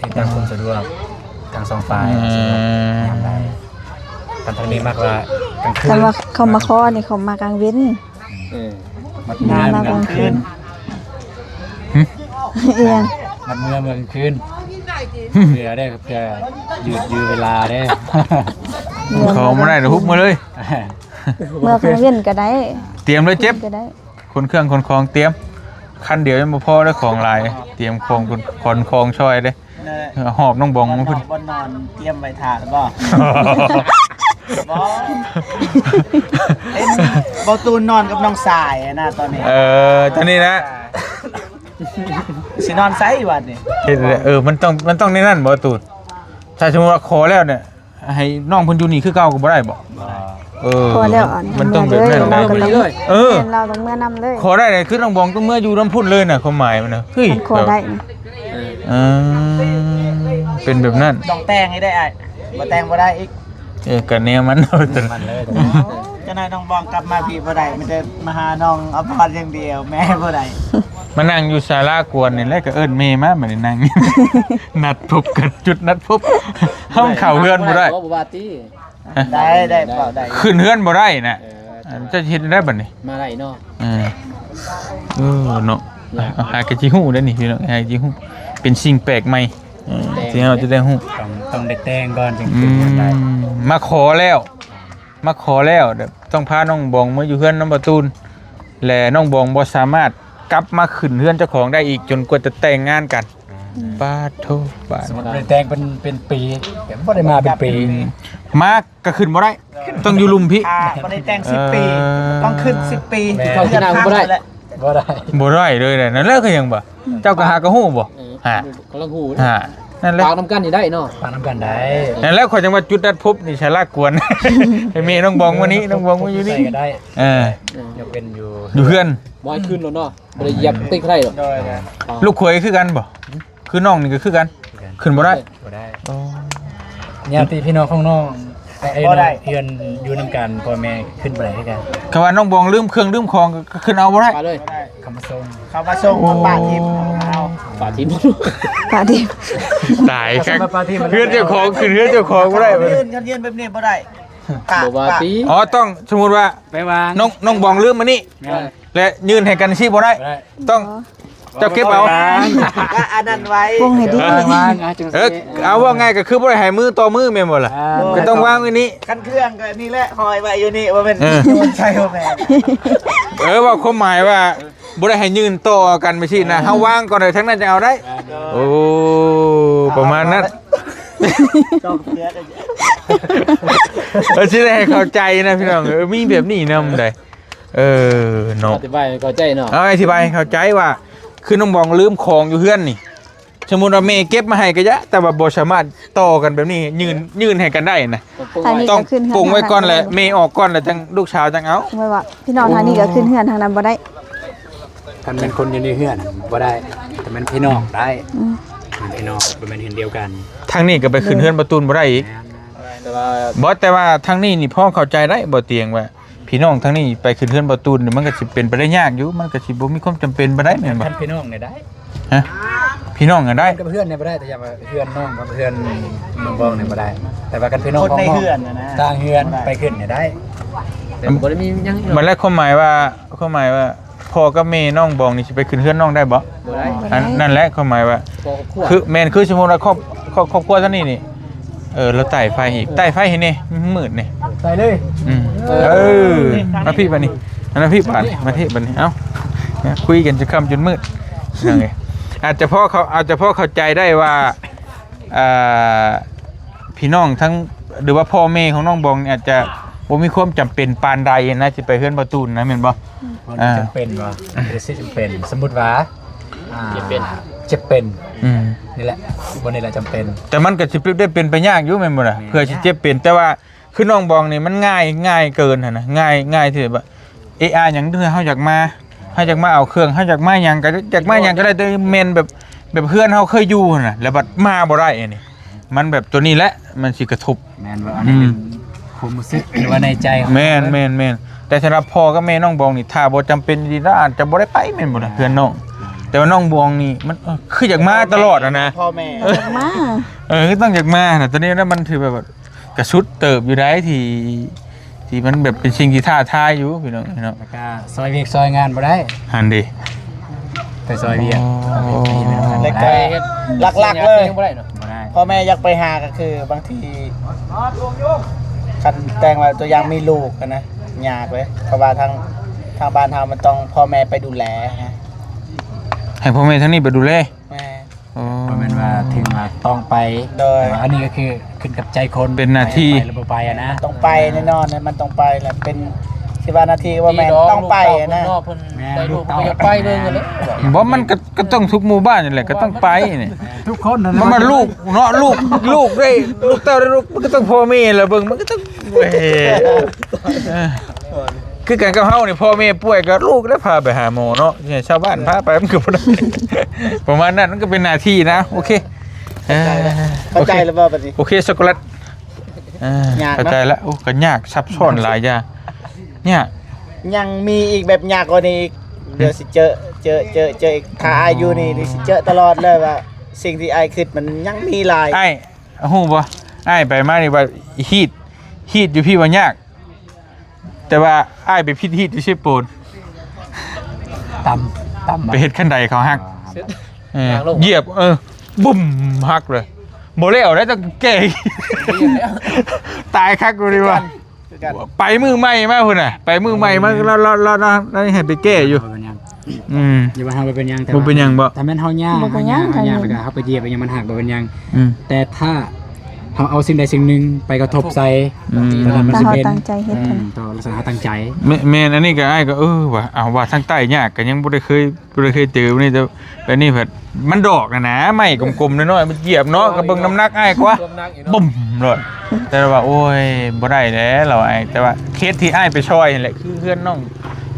ອີງຕາມຄວາມສະດວກ ທັງສອງຝ່າຍ ອືມ ຍາມໃດ ຄັນທາງນີ້ມັກວ່າກາງຄືນ ຄັນວ່າເຂົາມາຂໍນີ້ ເຂົາມາກາງເວັນ ເອີ ມາ ມາ ມາກາງຄືນ ຫຶ ອີຫຍັງ ມັກເມືອ ເມືອກາງຄືນ ຫຶ ເພື່ອໄດ້ ເພື່ອຢືດ ຢືດເວລາເດ້ ເມືອ ຂໍບໍ່ໄດ້ດອກ ຮຸບມາເລີຍ ເມືອກາງເວັນກໍໄດ້ ຕຽມເລີຍ ເຈັບ ກໍໄດ້ ຂົນເຄື່ອງຂົນຂອງຕຽມ ຄັນດຽວຍັງບໍ່ພໍເດີ ຂອງຫຼາຍ ຕຽມຂອງ ຂົນຂອງຊ່ອຍເດ້ ແມ່ນແຫຼະ ຫອບນ້ອງບອງມາພຸ້ນ ບ່ອນນອນຕຽມໄວ້ຖ້າແລ້ວບໍ່? ບໍ່ ເຫັນບໍ່ ຕູນນອນກັບນ້ອງຊາຍນະຕອນນີ້ ເອີ ຕອນນີ້ນະ ຊິນອນໃສບັດນີ້ ເຮັດແຫຼະ ເອີ ມັນຕ້ອງ ມັນຕ້ອງແນວນັ້ນບໍ່ ຕູນ ຖ້າສົມມຸດວ່າຂໍແລ້ວເນຍ ໃຫ້ນ້ອງເພິ່ນຢູ່ນີ້ຄືເກົ່າກໍບໍ່ໄດ້ບໍ? ບໍ່ໄດ້ ເອີ ພໍແລ້ວ ອັນ ມັນຕ້ອງແບບນັ້ນ ເມືອເລີຍ ເອີ ແມ່ນ ລາວຕ້ອງເມືອນຳເລີຍ ຂໍໄດ້ນີ້ຄືນ້ອງບອງຕ້ອງເມືອຢູ່ນຳພຸ້ນເລີຍນະ ຄວາມໝາຍມັນນະ ເຮີ້ຍ ຄັນຂໍໄດ້ນະ ເອີ ເປັນແບບນັ້ນ ຕ້ອງແຕ່ງໃຫ້ໄດ້ອ້າຍ ບໍ່ແຕ່ງບໍ່ໄດ້ອີກ ເອີ ກໍແນວມັນ ມັນເລີຍ ຈັກໜ້ອຍນ້ອງບອງກັບມາພີ້ບໍ່ໄດ້ ມີແຕ່ມາຫານ້ອງອະພອນຢ່າງດຽວ ແມ່ບໍ່ໄດ້ ມານັ່ງຢູ່ສາລາກວນນີ້ແຫຼະ ກໍເອີ້ນແມ່ມາ ບັດນີ້ນັ່ງ ນັດພົບກັນ ຈຸດນັດພົບ ເຮົາເຂົ້າເຮືອນບໍ່ໄດ້ ບໍ່ວ່າຕິ ໄດ້ ໄດ້ ເວົ້າໄດ້ ຂຶ້ນເຮືອນບໍ່ໄດ້ນະ ເອີ ເຈົ້າຊິເຮັດແນວໃດບັດນີ້ ມາໄດ້ເນາະ ເອີ ເອີເນາະ ຫາກໍຊິຮູ້ເດ້ນີ້ພີ່ນ້ອງ ຫາກໍຊິຮູ້ ເປັນສິ່ງແປກໃໝ່ ເອີ ແຕ່ງ ທີ່ເຮົາຈະໄດ້ຮູ້ ຕ້ອງ ຕ້ອງໄດ້ແຕ່ງກ່ອນຈຶ່ງຂຶ້ນເຮືອນໄດ້ ອືມ ມາຂໍແລ້ວ ມາຂໍແລ້ວ ແບບຕ້ອງພານ້ອງບອງມາຢູ່ເຮືອນນຳບ່າວຕູນ ແລະ ນ້ອງບອງບໍ່ສາມາດກັບມາຂຶ້ນເຮືອນເຈົ້າຂອງໄດ້ອີກ ຈົນກວ່າຈະແຕ່ງງານກັນ ອືມ ປາດໂທ ບາດ ສົມມຸດໄດ້ແຕ່ງເປັນ ເປັນປີ ແຕ່ບໍ່ໄດ້ມາເປັນປີ ອືມ ມາກໍຂຶ້ນບໍ່ໄດ້ ຕ້ອງຢູ່ລຸ່ມພີ້ ອ່າ ບໍ່ໄດ້ແຕ່ງສິບປີ ເອີ ຕ້ອງຂຶ້ນສິບປີ ແມ່ນ ເຂົ້າທີ່ນາບໍ່ໄດ້ ບໍ່ໄດ້ ບໍ່ໄດ້ເລີຍແຫຼະ ນັ້ນແຫຼະຄືຫຍັງບໍ່ ເຈົ້າກໍຫາກໍຮູ້ບໍ່ ເອີ ຫາ ກຳລັງຮູ້ ຫາ ນັ້ນແຫຼະ ປາກນຳກັນນີ້ໄດ້ເນາະ ປາກນຳກັນໄດ້ ນັ້ນແຫຼະ ຂ້ອຍຈັ່ງວ່າຈຸດນັດພົບນີ້ສາລາກວນ ໃຫ້ແມ່ນ້ອງບອງມານີ້ ນ້ອງບອງມາຢູ່ນີ້ ໃສ່ກໍໄດ້ ເອີ ເອີ ຍັງເປັນຢູ່ ຢູ່ເຮືອນ ບໍ່ໃຫ້ຂຶ້ນແລ້ວເນາະ ບໍ່ໄດ້ຢຽບຕິກໃຫ້ດອກ ໂດຍ ລູກເຂີຍຄືກັນບໍ່? ຄືນ້ອງນີ້ກໍຄືກັນ ຄືກັນ ຂຶ້ນບໍ່ໄດ້ ບໍ່ໄດ້ ອໍ ຍາດຕິພີ່ນ້ອງຂອງນ້ອງ ໄອ້ ໄອ້ ບໍ່ໄດ້ ນ້ອງເຮືອນຢູ່ນຳກັນ ພໍ່ແມ່ຂຶ້ນບໍ່ໄດ້ຄືກັນ ຄຳວ່ານ້ອງບອງລືມເຄື່ອງລືມຂອງກໍ ກໍຂຶ້ນເອົາບໍ່ໄດ້ ໄປເລີຍ ບໍ່ໄດ້ ເຂົາມາສົ່ງ ເຂົາມາສົ່ງ ໂອ້ ມາປະຖິ້ມ ເອົາ ປະຖິ້ມ ປະຖິ້ມ ຕາຍຄັກ ເຮືອນເຈົ້າຂອງ ຂຶ້ນເຮືອນເຈົ້າຂອງບໍ່ໄດ້ ເຮືອນ ເຮືອນແບບນີ້ບໍ່ໄດ້ ປະ ບໍ່ວ່າ ປະ ຕິ ອໍ ຕ້ອງ ສົມມຸດວ່າ ໄປວາງ ນ້ອງ ນ້ອງບອງລືມອັນນີ້ ແມ່ນ ແລະ ຍື່ນໃຫ້ກັນຊີ້ບໍ່ໄດ້ ບໍ່ໄດ້ ຕ້ອງ ເຈົ້າເກັບເອົາ ວາງ ກໍອັນນັ້ນໄວ້ ວົງໃຫ້ດີ ວາງ ອ່າ ຈັ່ງ ເອີ ຊີ້ ເອົາ ເວົ້າງ່າຍກໍຄືບໍ່ໄດ້ໃຫ້ມືຕໍ່ມືແມ່ນບໍ່ລະ ອ່າ ກໍຕ້ອງວາງໄວ້ນີ້ ຄັນເຄື່ອງກໍນີ້ແຫຼະ ຫ້ອຍໄວ້ຢູ່ນີ້ ບໍ່ແມ່ນ ເອີ ໂຍນໃສ່ ບໍ່ແມ່ນ ເອີ ເວົ້າຄວາມໝາຍວ່າ ບໍ່ໄດ້ໃຫ້ຍື່ນຕໍ່ກັນໄປຊີ້ນະ ເອີ ເຮົາວາງກ່ອນ ທາງນັ້ນຈະເອົາໄດ້ ອ່າ ໂອ້ ປະມານນັ້ນ ເອີ ຊິໄດ້ໃຫ້ເຂົ້າໃຈນະພີ່ນ້ອງ ເອີ ມີແບບນີ້ນຳໃດ ເອີເນາະ ອະທິບາຍໃຫ້ເຂົ້າໃຈເນາະ ເອົາອະທິບາຍໃຫ້ເຂົ້າໃຈວ່າ ຄືນ້ອງບອງລືມຂອງຢູ່ເຮືອນນີ້ ສົມມຸດວ່າແມ່ເກັບມາໃຫ້ກໍຢາ ແຕ່ວ່າບໍ່ສາມາດຕໍ່ກັນແບບນີ້ ຍື່ນ ຍື່ນໃຫ້ກັນໄດ້ນະ ທາງນີ້ກໍຂຶ້ນເຮືອນ ຕ້ອງປົງໄວ້ກ່ອນແຫຼະ ທາງນັ້ນ ແມ່ອອກກ່ອນແລ້ວຈັ່ງລູກສາວຈັ່ງເອົາ ແມ່ນວ່າພີ່ນ້ອງທາງນີ້ກໍຂຶ້ນເຮືອນທາງນັ້ນບໍ່ໄດ້ ຄັນແມ່ນຄົນຢູ່ໃນເຮືອນບໍ່ໄດ້ ແຕ່ແມ່ນພີ່ນ້ອງໄດ້ ອືມ ແມ່ນພີ່ນ້ອງ ບໍ່ແມ່ນເຮືອນດຽວກັນ ທາງນີ້ກໍໄປຂຶ້ນເຮືອນປະຕູນບໍ່ໄດ້ອີກ ແມ່ນ ແຕ່ວ່າ ບໍ່ ແຕ່ວ່າທາງນີ້ນີ້ພໍເຂົ້າໃຈໄດ້ ບໍ່ຕຽງວ່າ ພີ່ນ້ອງທາງນີ້ໄປຂຶ້ນເຮືອນປະຕູນນີ້ ມັນກໍຊິເປັນໄປໄດ້ຍາກຢູ່ ມັນກໍຊິບໍ່ມີຄວາມຈຳເປັນປານໃດແມ່ນບໍ່ ຄັນພີ່ນ້ອງນີ້ໄດ້ ຮະ ພີ່ນ້ອງກໍໄດ້ ກັບເຮືອນນີ້ບໍ່ໄດ້ ແຕ່ຢ່າວ່າເຮືອນນ້ອງກັບເຮືອນນ້ອງບອງນີ້ບໍ່ໄດ້ ແຕ່ວ່າຄັນພີ່ນ້ອງ ຄົນໃນເຮືອນນະ ຕ່າງເຮືອນໄປຂຶ້ນນີ້ໄດ້ ແຕ່ບໍ່ໄດ້ມີຫຍັງ ມັນແລະຄວາມໝາຍວ່າ ຄວາມໝາຍວ່າ ພໍ່ກັບແມ່ນ້ອງບອງນີ້ຊິໄປຂຶ້ນເຮືອນນ້ອງໄດ້ບໍ່ ບໍ່ໄດ້ ອັນນັ້ນແຫຼະຄວາມໝາຍວ່າ ຄອບຄົວ ຄືແມ່ນ ຄືສົມມຸດວ່າຄອບ ຄອບ ຄອບຄົວຊະນີ້ນີ້ ເອີ ລາວໄຕ້ໄຟອີກ ໄຕ້ໄຟໃຫ້ແດ່ ມັນມືດນີ້ ໄຕ້ເລີຍ ອືມ ເອີ ເອີ ມາພີ້ບາດນີ້ ອັນນັ້ນພີ້ບາດ ມາພີ້ບາດນີ້ ເອົ້າ ຄຸຍກັນຈົນຄ່ຳຈົນມືດ ພີ່ນ້ອງເອີຍ ອາດຈະພໍເຂົ້າ ອາດຈະພໍເຂົ້າໃຈໄດ້ວ່າ ອ່າ ພີ່ນ້ອງທັງ ຫຼືວ່າພໍ່ແມ່ຂອງນ້ອງບອງນີ້ອາດຈະບໍ່ມີຄວາມຈຳເປັນປານໃດນະ ຊິໄປເຮືອນປະຕູນນະ ແມ່ນບໍ່? ບໍ່ໄດ້ ອ່າ ຈຳເປັນວ່າ ບໍ່ໄດ້ຊິຈຳເປັນ ສົມມຸດວ່າ ອ່າ ເຈັບເປັນ ເຈັບເປັນ ອືມ ນີ້ແຫຼະ ບ່ອນນີ້ແຫຼະຈຳເປັນ ແຕ່ມັນກໍຊິເປັນ ໄດ້ເປັນໄປຍາກຢູ່ແມ່ນບໍ່ລະ? ແມ່ນ ເພື່ອຊິເຈັບເປັນ ແຕ່ວ່າຄືນ້ອງບອງນີ້ມັນງ່າຍ ງ່າຍເກີນຫັ້ນນະ ງ່າຍ ງ່າຍທີ່ແບບວ່າ ເອອາ ຫຍັງເຮົາຢາກມາ ເຮົາຢາກມາເອົາເຄື່ອງ ເຮົາຢາກມາຫຍັງກໍ ຢາກມາຫຍັງກໍໄດ້ ແຕ່ແມ່ນແບບ ແບບເຮືອນເຮົາເຄີຍຢູ່ຫັ້ນນະ ແລ້ວບັດມາບໍ່ໄດ້ອັນນີ້ ມັນແບບຕົວນີ້ແຫຼະ ມັນຊິກະທົບ ແມ່ນວ່າອັນນີ້ ອືມ ເປັນຄວາມຮູ້ສຶກ ຫຼືວ່າໃນໃຈຂອງ ແມ່ນ ແມ່ນ ແມ່ນ ແຕ່ສຳລັບພໍ່ກັບແມ່ນ້ອງບອງນີ້ ຖ້າບໍ່ຈຳເປັນອີ່ຫຼີ ລາວອາດຈະບໍ່ໄດ້ໄປແມ່ນບໍ່ລະ ເຮືອນນ້ອງ ແຕ່ວ່ານ້ອງບອງນີ້ ມັນ ເອີ ຄືຢາກມາຕະຫຼອດຫັ້ນນະ ພໍ່ແມ່ ເອີ ຢາກມາ ເອີ ຄືຕ້ອງຢາກມານະ ຕອນນີ້ນະ ມັນຖືແບບວ່າ ກະສຸດເຕີບຢູ່ໃດ໋ ທີ່ ທີ່ມັນແບບເປັນສິ່ງທີ່ທ້າທາຍຢູ່ພີ່ນ້ອງເນາະ ແລ້ວກະຊອຍວຽກຊອຍງານບໍ່ໄດ້ ຫັ້ນເດ ໄປຊອຍວຽກ ອໍ ແລ້ວກະຫຼັກໆເລີຍ ບໍ່ໄດ້ເນາະ ບໍ່ໄດ້ ພໍ່ແມ່ຢາກໄປຫາກໍຄືບາງທີ ຄັນແຕ່ງວ່າຕົວຢ່າງມີລູກຫັ້ນນະ ຍາກເລີຍ ເພາະວ່າທາງ ທາງບ້ານເຮົາມັນຕ້ອງພໍ່ແມ່ໄປດູແລນະ ໃຫ້ພໍ່ແມ່ທາງນີ້ໄປດູແລ ແມ່ນ ອໍ ບໍ່ແມ່ນວ່າເຖິງວ່າຕ້ອງໄປ ໂດຍ ແຕ່ວ່າອັນນີ້ກໍຄືຂຶ້ນກັບໃຈຄົນ ເປັນໜ້າທີ່ ໄປ ໄປ ຫຼືບໍ່ໄປຫັ້ນນະ ຕ້ອງໄປແນ່ນອນ ມັນຕ້ອງໄປແຫຼະ ເປັນ ຊິວ່າໜ້າທີ່ກໍບໍ່ແມ່ນ ຕ້ອງໄປຫັ້ນນະ ແມ່ນ ລູກເຕົ້າ ຢາກໄປເບິ່ງຫັ້ນແຫຼະ ບໍ່ ມັນກໍ ກໍຕ້ອງທຸກໝູ່ບ້ານນີ້ແຫຼະ ກໍຕ້ອງໄປນີ້ ທຸກຄົນນັ້ນແຫຼະ ມັນ ມັນລູກເນາະ ລູກ ລູກເດ້ ລູກເຕົ້າເດ້ ລູກ ມັນກໍຕ້ອງພໍ່ແມ່ລະເບິ່ງ ມັນກໍຕ້ອງ ເອີ ເອີ ຄືກັນກັບເຮົານີ້ ພໍ່ແມ່ປ່ວຍກໍລູກແຫຼະພາໄປຫາໝໍເນາະ ໃຫ້ຊາວບ້ານພາໄປມັນກໍບໍ່ໄດ້ ປະມານນັ້ນ ມັນກໍເປັນໜ້າທີ່ນະ ໂອເຄ ເອີ ເຂົ້າໃຈແລ້ວບໍ່ບັດນີ້ ໂອເຄ ຊັອກໂກແລັດ ເອີ ຍາກເນາະ ເຂົ້າໃຈແລ້ວ ໂອ້ ກໍຍາກ ຊັບຊ້ອນຫຼາຍຢ່າງ ຍາກ ຍັງມີອີກແບບຍາກກວ່ານີ້ອີກ ອືມ ດຽວຊິເຈີ ເຈີ ເຈີ ເຈີອີກ ຖ້າອ້າຍຢູ່ນີ້ ດຽວຊິເຈີຕະຫຼອດເລີຍວ່າ ສິ່ງທີ່ອ້າຍຄິດມັນຍັງມີຫຼາຍ ອ້າຍ ຮູ້ບໍ່ ອ້າຍໄປມານີ້ວ່າຮີດ ຮີດຢູ່ພີ້ວ່າຍາກ ແຕ່ວ່າອ້າຍໄປຜິດຮີດຢູ່ເຊໂປນ ຕຳ ຕຳ ໄປເຮັດຄັນໄດເຂົາຫັກ ເອີ ຢາກລົງ ຢຽບ ເອີ ບຸ້ມ ຫັກເລີຍ ບໍ່ແລ້ວໄດ້ ຕ້ອງແກ້ ຕາຍຄັກກວ່ານີ້ວ່າ ຄືກັນ ໄປມື້ໃໝ່ມາພຸ້ນນະ ໄປມື້ໃໝ່ມາ ລາວ ລາວ ລາວ ລາວໃຫ້ໄປແກ້ຢູ່ ບໍ່ເປັນຫຍັງ ອືມ ຢູ່ບ້ານເຮົາບໍ່ເປັນຫຍັງ ແຕ່ວ່າບໍ່ເປັນຫຍັງບໍ່ ຖ້າແມ່ນເຮົາຍ່າງ ບໍ່ເປັນຫຍັງ ເຮົາຍ່າງ ເຮົາຍ່າງ ແລ້ວກໍເຮົາໄປຢຽບອີຫຍັງມັນຫັກ ບໍ່ເປັນຫຍັງ ອືມ ແຕ່ຖ້າເຮົາເອົາສິ່ງໃດສິ່ງໜຶ່ງໄປກະທົບໃສ່ ອືມ ຕອນນັ້ນມັນຊິເປັນ ເຮົາຕັ້ງໃຈເຮັດ ອືມ ຕໍ່ລັກສະນະເຮົາຕັ້ງໃຈ ແມ່ນ ແມ່ນ ອັນນີ້ກໍອ້າຍກໍ ເອີ ວ່າ ເອົາ ວ່າທາງໃຕ້ຍາກ ກໍຍັງບໍ່ໄດ້ເຄີຍ ບໍ່ໄດ້ເຄີຍເຈີນີ້ ແຕ່ ແຕ່ນີ້ເພິ່ນ ມັນດອກຫັ້ນນະ ໄມ້ກົມໆນ້ອຍໆ ມັນຢຽບເນາະ ກໍເບິ່ງນ້ຳໜັກອ້າຍກວ່າ ບຸ້ມໂລດ ແຕ່ວ່າ ໂອ້ຍ ບໍ່ໄດ້ແຫຼະລາວອ້າຍ ແຕ່ວ່າເຂດທີ່ອ້າຍໄປຊ່ອຍຫັ້ນແຫຼະ ຄືເຮືອນນ້ອງ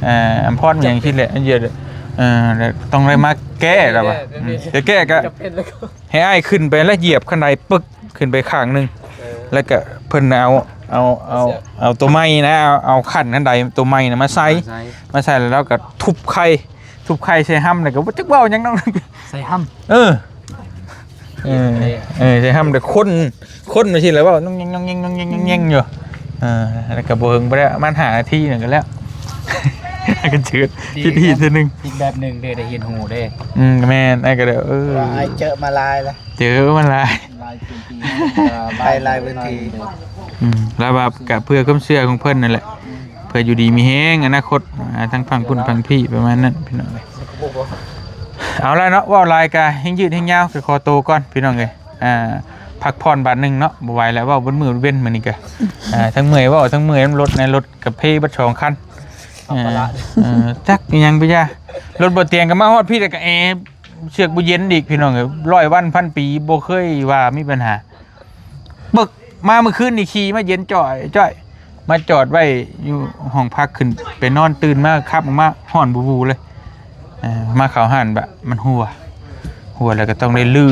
ເອີ ອຳພອນຫຍັງຊີ້ແຫຼະ ອັນເດີ ເອີ ຕ້ອງໄດ້ມາແກ້ລະວ່າ ອືມ ຈະແກ້ກໍ ຈຳເປັນແລ້ວກໍ ໃຫ້ອ້າຍຂຶ້ນໄປແລ້ວຢຽບຄັນໄດປຶກ ຂຶ້ນໄປຂ້າງໜຶ່ງ ເອີ ແລ້ວກໍເພິ່ນເອົາ ເອົາ ເອົາ ເອົາໂຕໄມ້ນະ ເອົາ ເອົາຂັ້ນຄັນໄດໂຕໄມ້ນະມາໃສ່ ມາໃສ່ ມາໃສ່ແລ້ວລາວກໍທຸບໄຂ່ ທຸບໄຂ່ໃສ່ຫຳ ແລ້ວກໍບໍ່ຈັກເວົ້າຫຍັງນຳ ໃສ່ຫຳ ເອີ ເອີ ເອີ ໃສ່ຫຳ ແລ້ວຄົນ ຄົນໄປຊີ້ແລ້ວເວົ້າ ຍອງແຍງ ຍອງແຍງ ຍອງແຍງ ຍອງແຍງຢູ່ ເອີ ແລ້ວກໍບໍ່ເຖິງ ບໍ່ໄດ້ປະມານຫ້ານາທີນັ້ນກໍແລ້ວ ກໍຈື່ ຜິດຮີດເທື່ອໜຶ່ງ ອີກແບບໜຶ່ງເດ້ ໄດ້ຮຽນຮູ້ເດ້ ອືມ ແມ່ນ ອ້າຍກໍໄດ້ ເອີ ອ້າຍເຈີມາຫຼາຍແລ້ວ ເຈີມາຫຼາຍ ຫຼາຍພື້ນທີ່ ໄປຫຼາຍພື້ນທີ່ ອືມ ແລ້ວວ່າກະເພື່ອຄວາມເຊື່ອຂອງເພິ່ນນັ້ນແຫຼະ ເພື່ອຢູ່ດີມີແຮງອະນາຄົດ ຫາທາງຝັ່ງພຸ້ນຝັ່ງພີ້ ປະມານນັ້ນພີ່ນ້ອງເອີຍ ເອົາລະເນາະ ເວົ້າຫຼາຍກະແຮງຍືດແຮງຍາວ ກະຂໍໂຕກ່ອນພີ່ນ້ອງເອີຍ ອ່າ ພັກຜ່ອນບາດໜຶ່ງເນາະ ບໍ່ໄຫວແລ້ວ ເວົ້າເບິດມື້ເວັນມື້ນີ້ກະ ອ່າ ທັງເມື່ອຍເວົ້າທັງເມື່ອຍນຳລົດ ໃນລົດກະເພເບິດສອງຄັນ ເອີ ເອີ ຈັກອີ່ຫຍັງໄປຢ່າ ລົດບໍ່ຕຽງກະມາຮອດພີ້ແລ້ວກະແອ ເຊືອກບໍ່ເຢັນອີກ ພີ່ນ້ອງເອີຍ ຮ້ອຍວັນພັນປີ ບໍ່ເຄີຍວ່າມີບັນຫາ ປຶກ ມາມື້ຄືນນີ້ຂີ່ມາເຢັນຈ້ອຍໆ ມາຈອດໄວ້ຢູ່ຫ້ອງພັກ ຂຶ້ນໄປນອນ ຕື່ນມາຂັບອອກມາ ຮ້ອນບູໆເລີຍ ເອີ ມາເຂົ້າຮ້ານບະ ມັນຮົ່ວ ຮົ່ວແລ້ວກໍຕ້ອງໄດ້ຮື້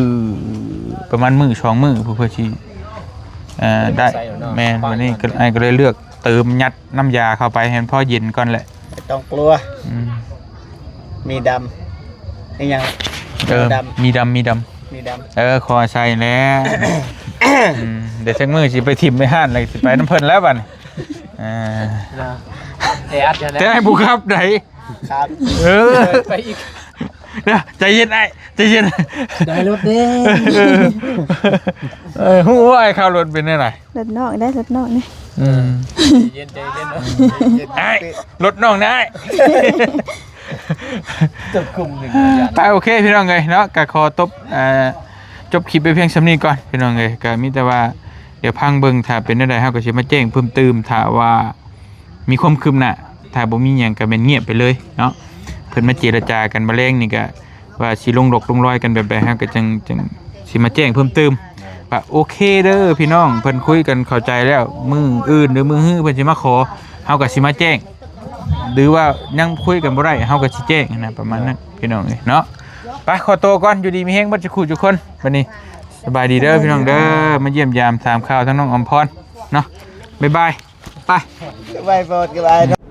ປະມານມື້ສອງມື້ ເພື່ອ ເພື່ອຊິ ເອີ ໄດ້ ແມ່ນ ວັນນີ້ກໍ ອ້າຍກໍເລີຍເລືອກເຕີມ ຍັດນ້ຳຢາເຂົ້າໄປໃຫ້ມັນພໍເຢັນກ່ອນແຫຼະ ບໍ່ຕ້ອງກົວ ອືມ ມີດຳ ອີຫຍັງ ເອີ ດຳ ມີດຳ ມີດຳ ມີດຳ ເອີ ຂໍໃສ່ແຫຼະ ອືມ ດຽວຈັກມື້ຊິໄປຖິ້ມໃນຮ້ານ ແລ້ວຊິໄປນຳເພິ່ນແລ້ວບັດນີ້ ເອີ ເນາະ ແອອັດຢູ່ແລ້ວ ແຕ່ໃຫ້ຜູ້ຂັບໃດ ຄັບ ເອີ ໄປອີກ ດຽວ ໃຈເຢັນອ້າຍ ໃຈເຢັນ ໄດ້ລົດເດ້ ເອີ ຮູ້ວ່າອ້າຍຂັບລົດເປັນແນວໃດ ລົດນ້ອງໄດ້ ລົດນ້ອງນີ້ ອືມ ໃຈເຢັນ ໃຈເຢັນເນາະ ອ້າຍ ລົດນ້ອງນະອ້າຍ ຕົບກຸມໜຶ່ງ ໄປ ໂອເຄ ພີ່ນ້ອງເອີຍເນາະ ກະຂໍຕົບ ເອີ ຈົບຄລິບໄປພຽງສ່ຳນີ້ກ່ອນ ພີ່ນ້ອງເອີຍ ກະມີແຕ່ວ່າ ດຽວຟັງເບິ່ງ ຖ້າເປັນແນວໃດ ເຮົາກໍຊິມາແຈ້ງເພີ່ມຕື່ມ ຖ້າວ່າມີຄວາມຄືບໜ້າ ຖ້າບໍ່ມີຫຍັງກໍແມ່ນງຽບໄປເລີຍເນາະ ເພິ່ນມາເຈລະຈາກັນມື້ແລງນີ້ ກໍວ່າຊິລົງດອກລົງລອຍກັນແບບໃດ ເຮົາກໍຈັ່ງ ຈັ່ງຊິມາແຈ້ງເພີ່ມຕື່ມ ວ່າໂອເຄເດີພີ່ນ້ອງ ເພິ່ນຄຸຍກັນເຂົ້າໃຈແລ້ວ ມື້ອື່ນ ຫຼື ມື້ຮື ເພິ່ນຊິມາຂໍ ເຮົາກໍຊິມາແຈ້ງ ຫຼືວ່າຍັງຄຸຍກັນບໍ່ໄດ້ ເຮົາກໍຊິແຈ້ງຫັ້ນນະ ປະມານນັ້ນ ພີ່ນ້ອງເອີຍເນາະ ໄປ ຂໍໂຕກ່ອນ ຢູ່ດີມີແຮງເບິດທຸກຜູ້ທຸກຄົນ ບັດນີ້ ສະບາຍດີເດີພີ່ນ້ອງເດີ ມາຢ້ຽມຢາມຖາມຂ່າວທາງນ້ອງອຳພອນເນາະ ບາຍບາຍ ໄປ ໄປໂພດກັນຫຼາຍ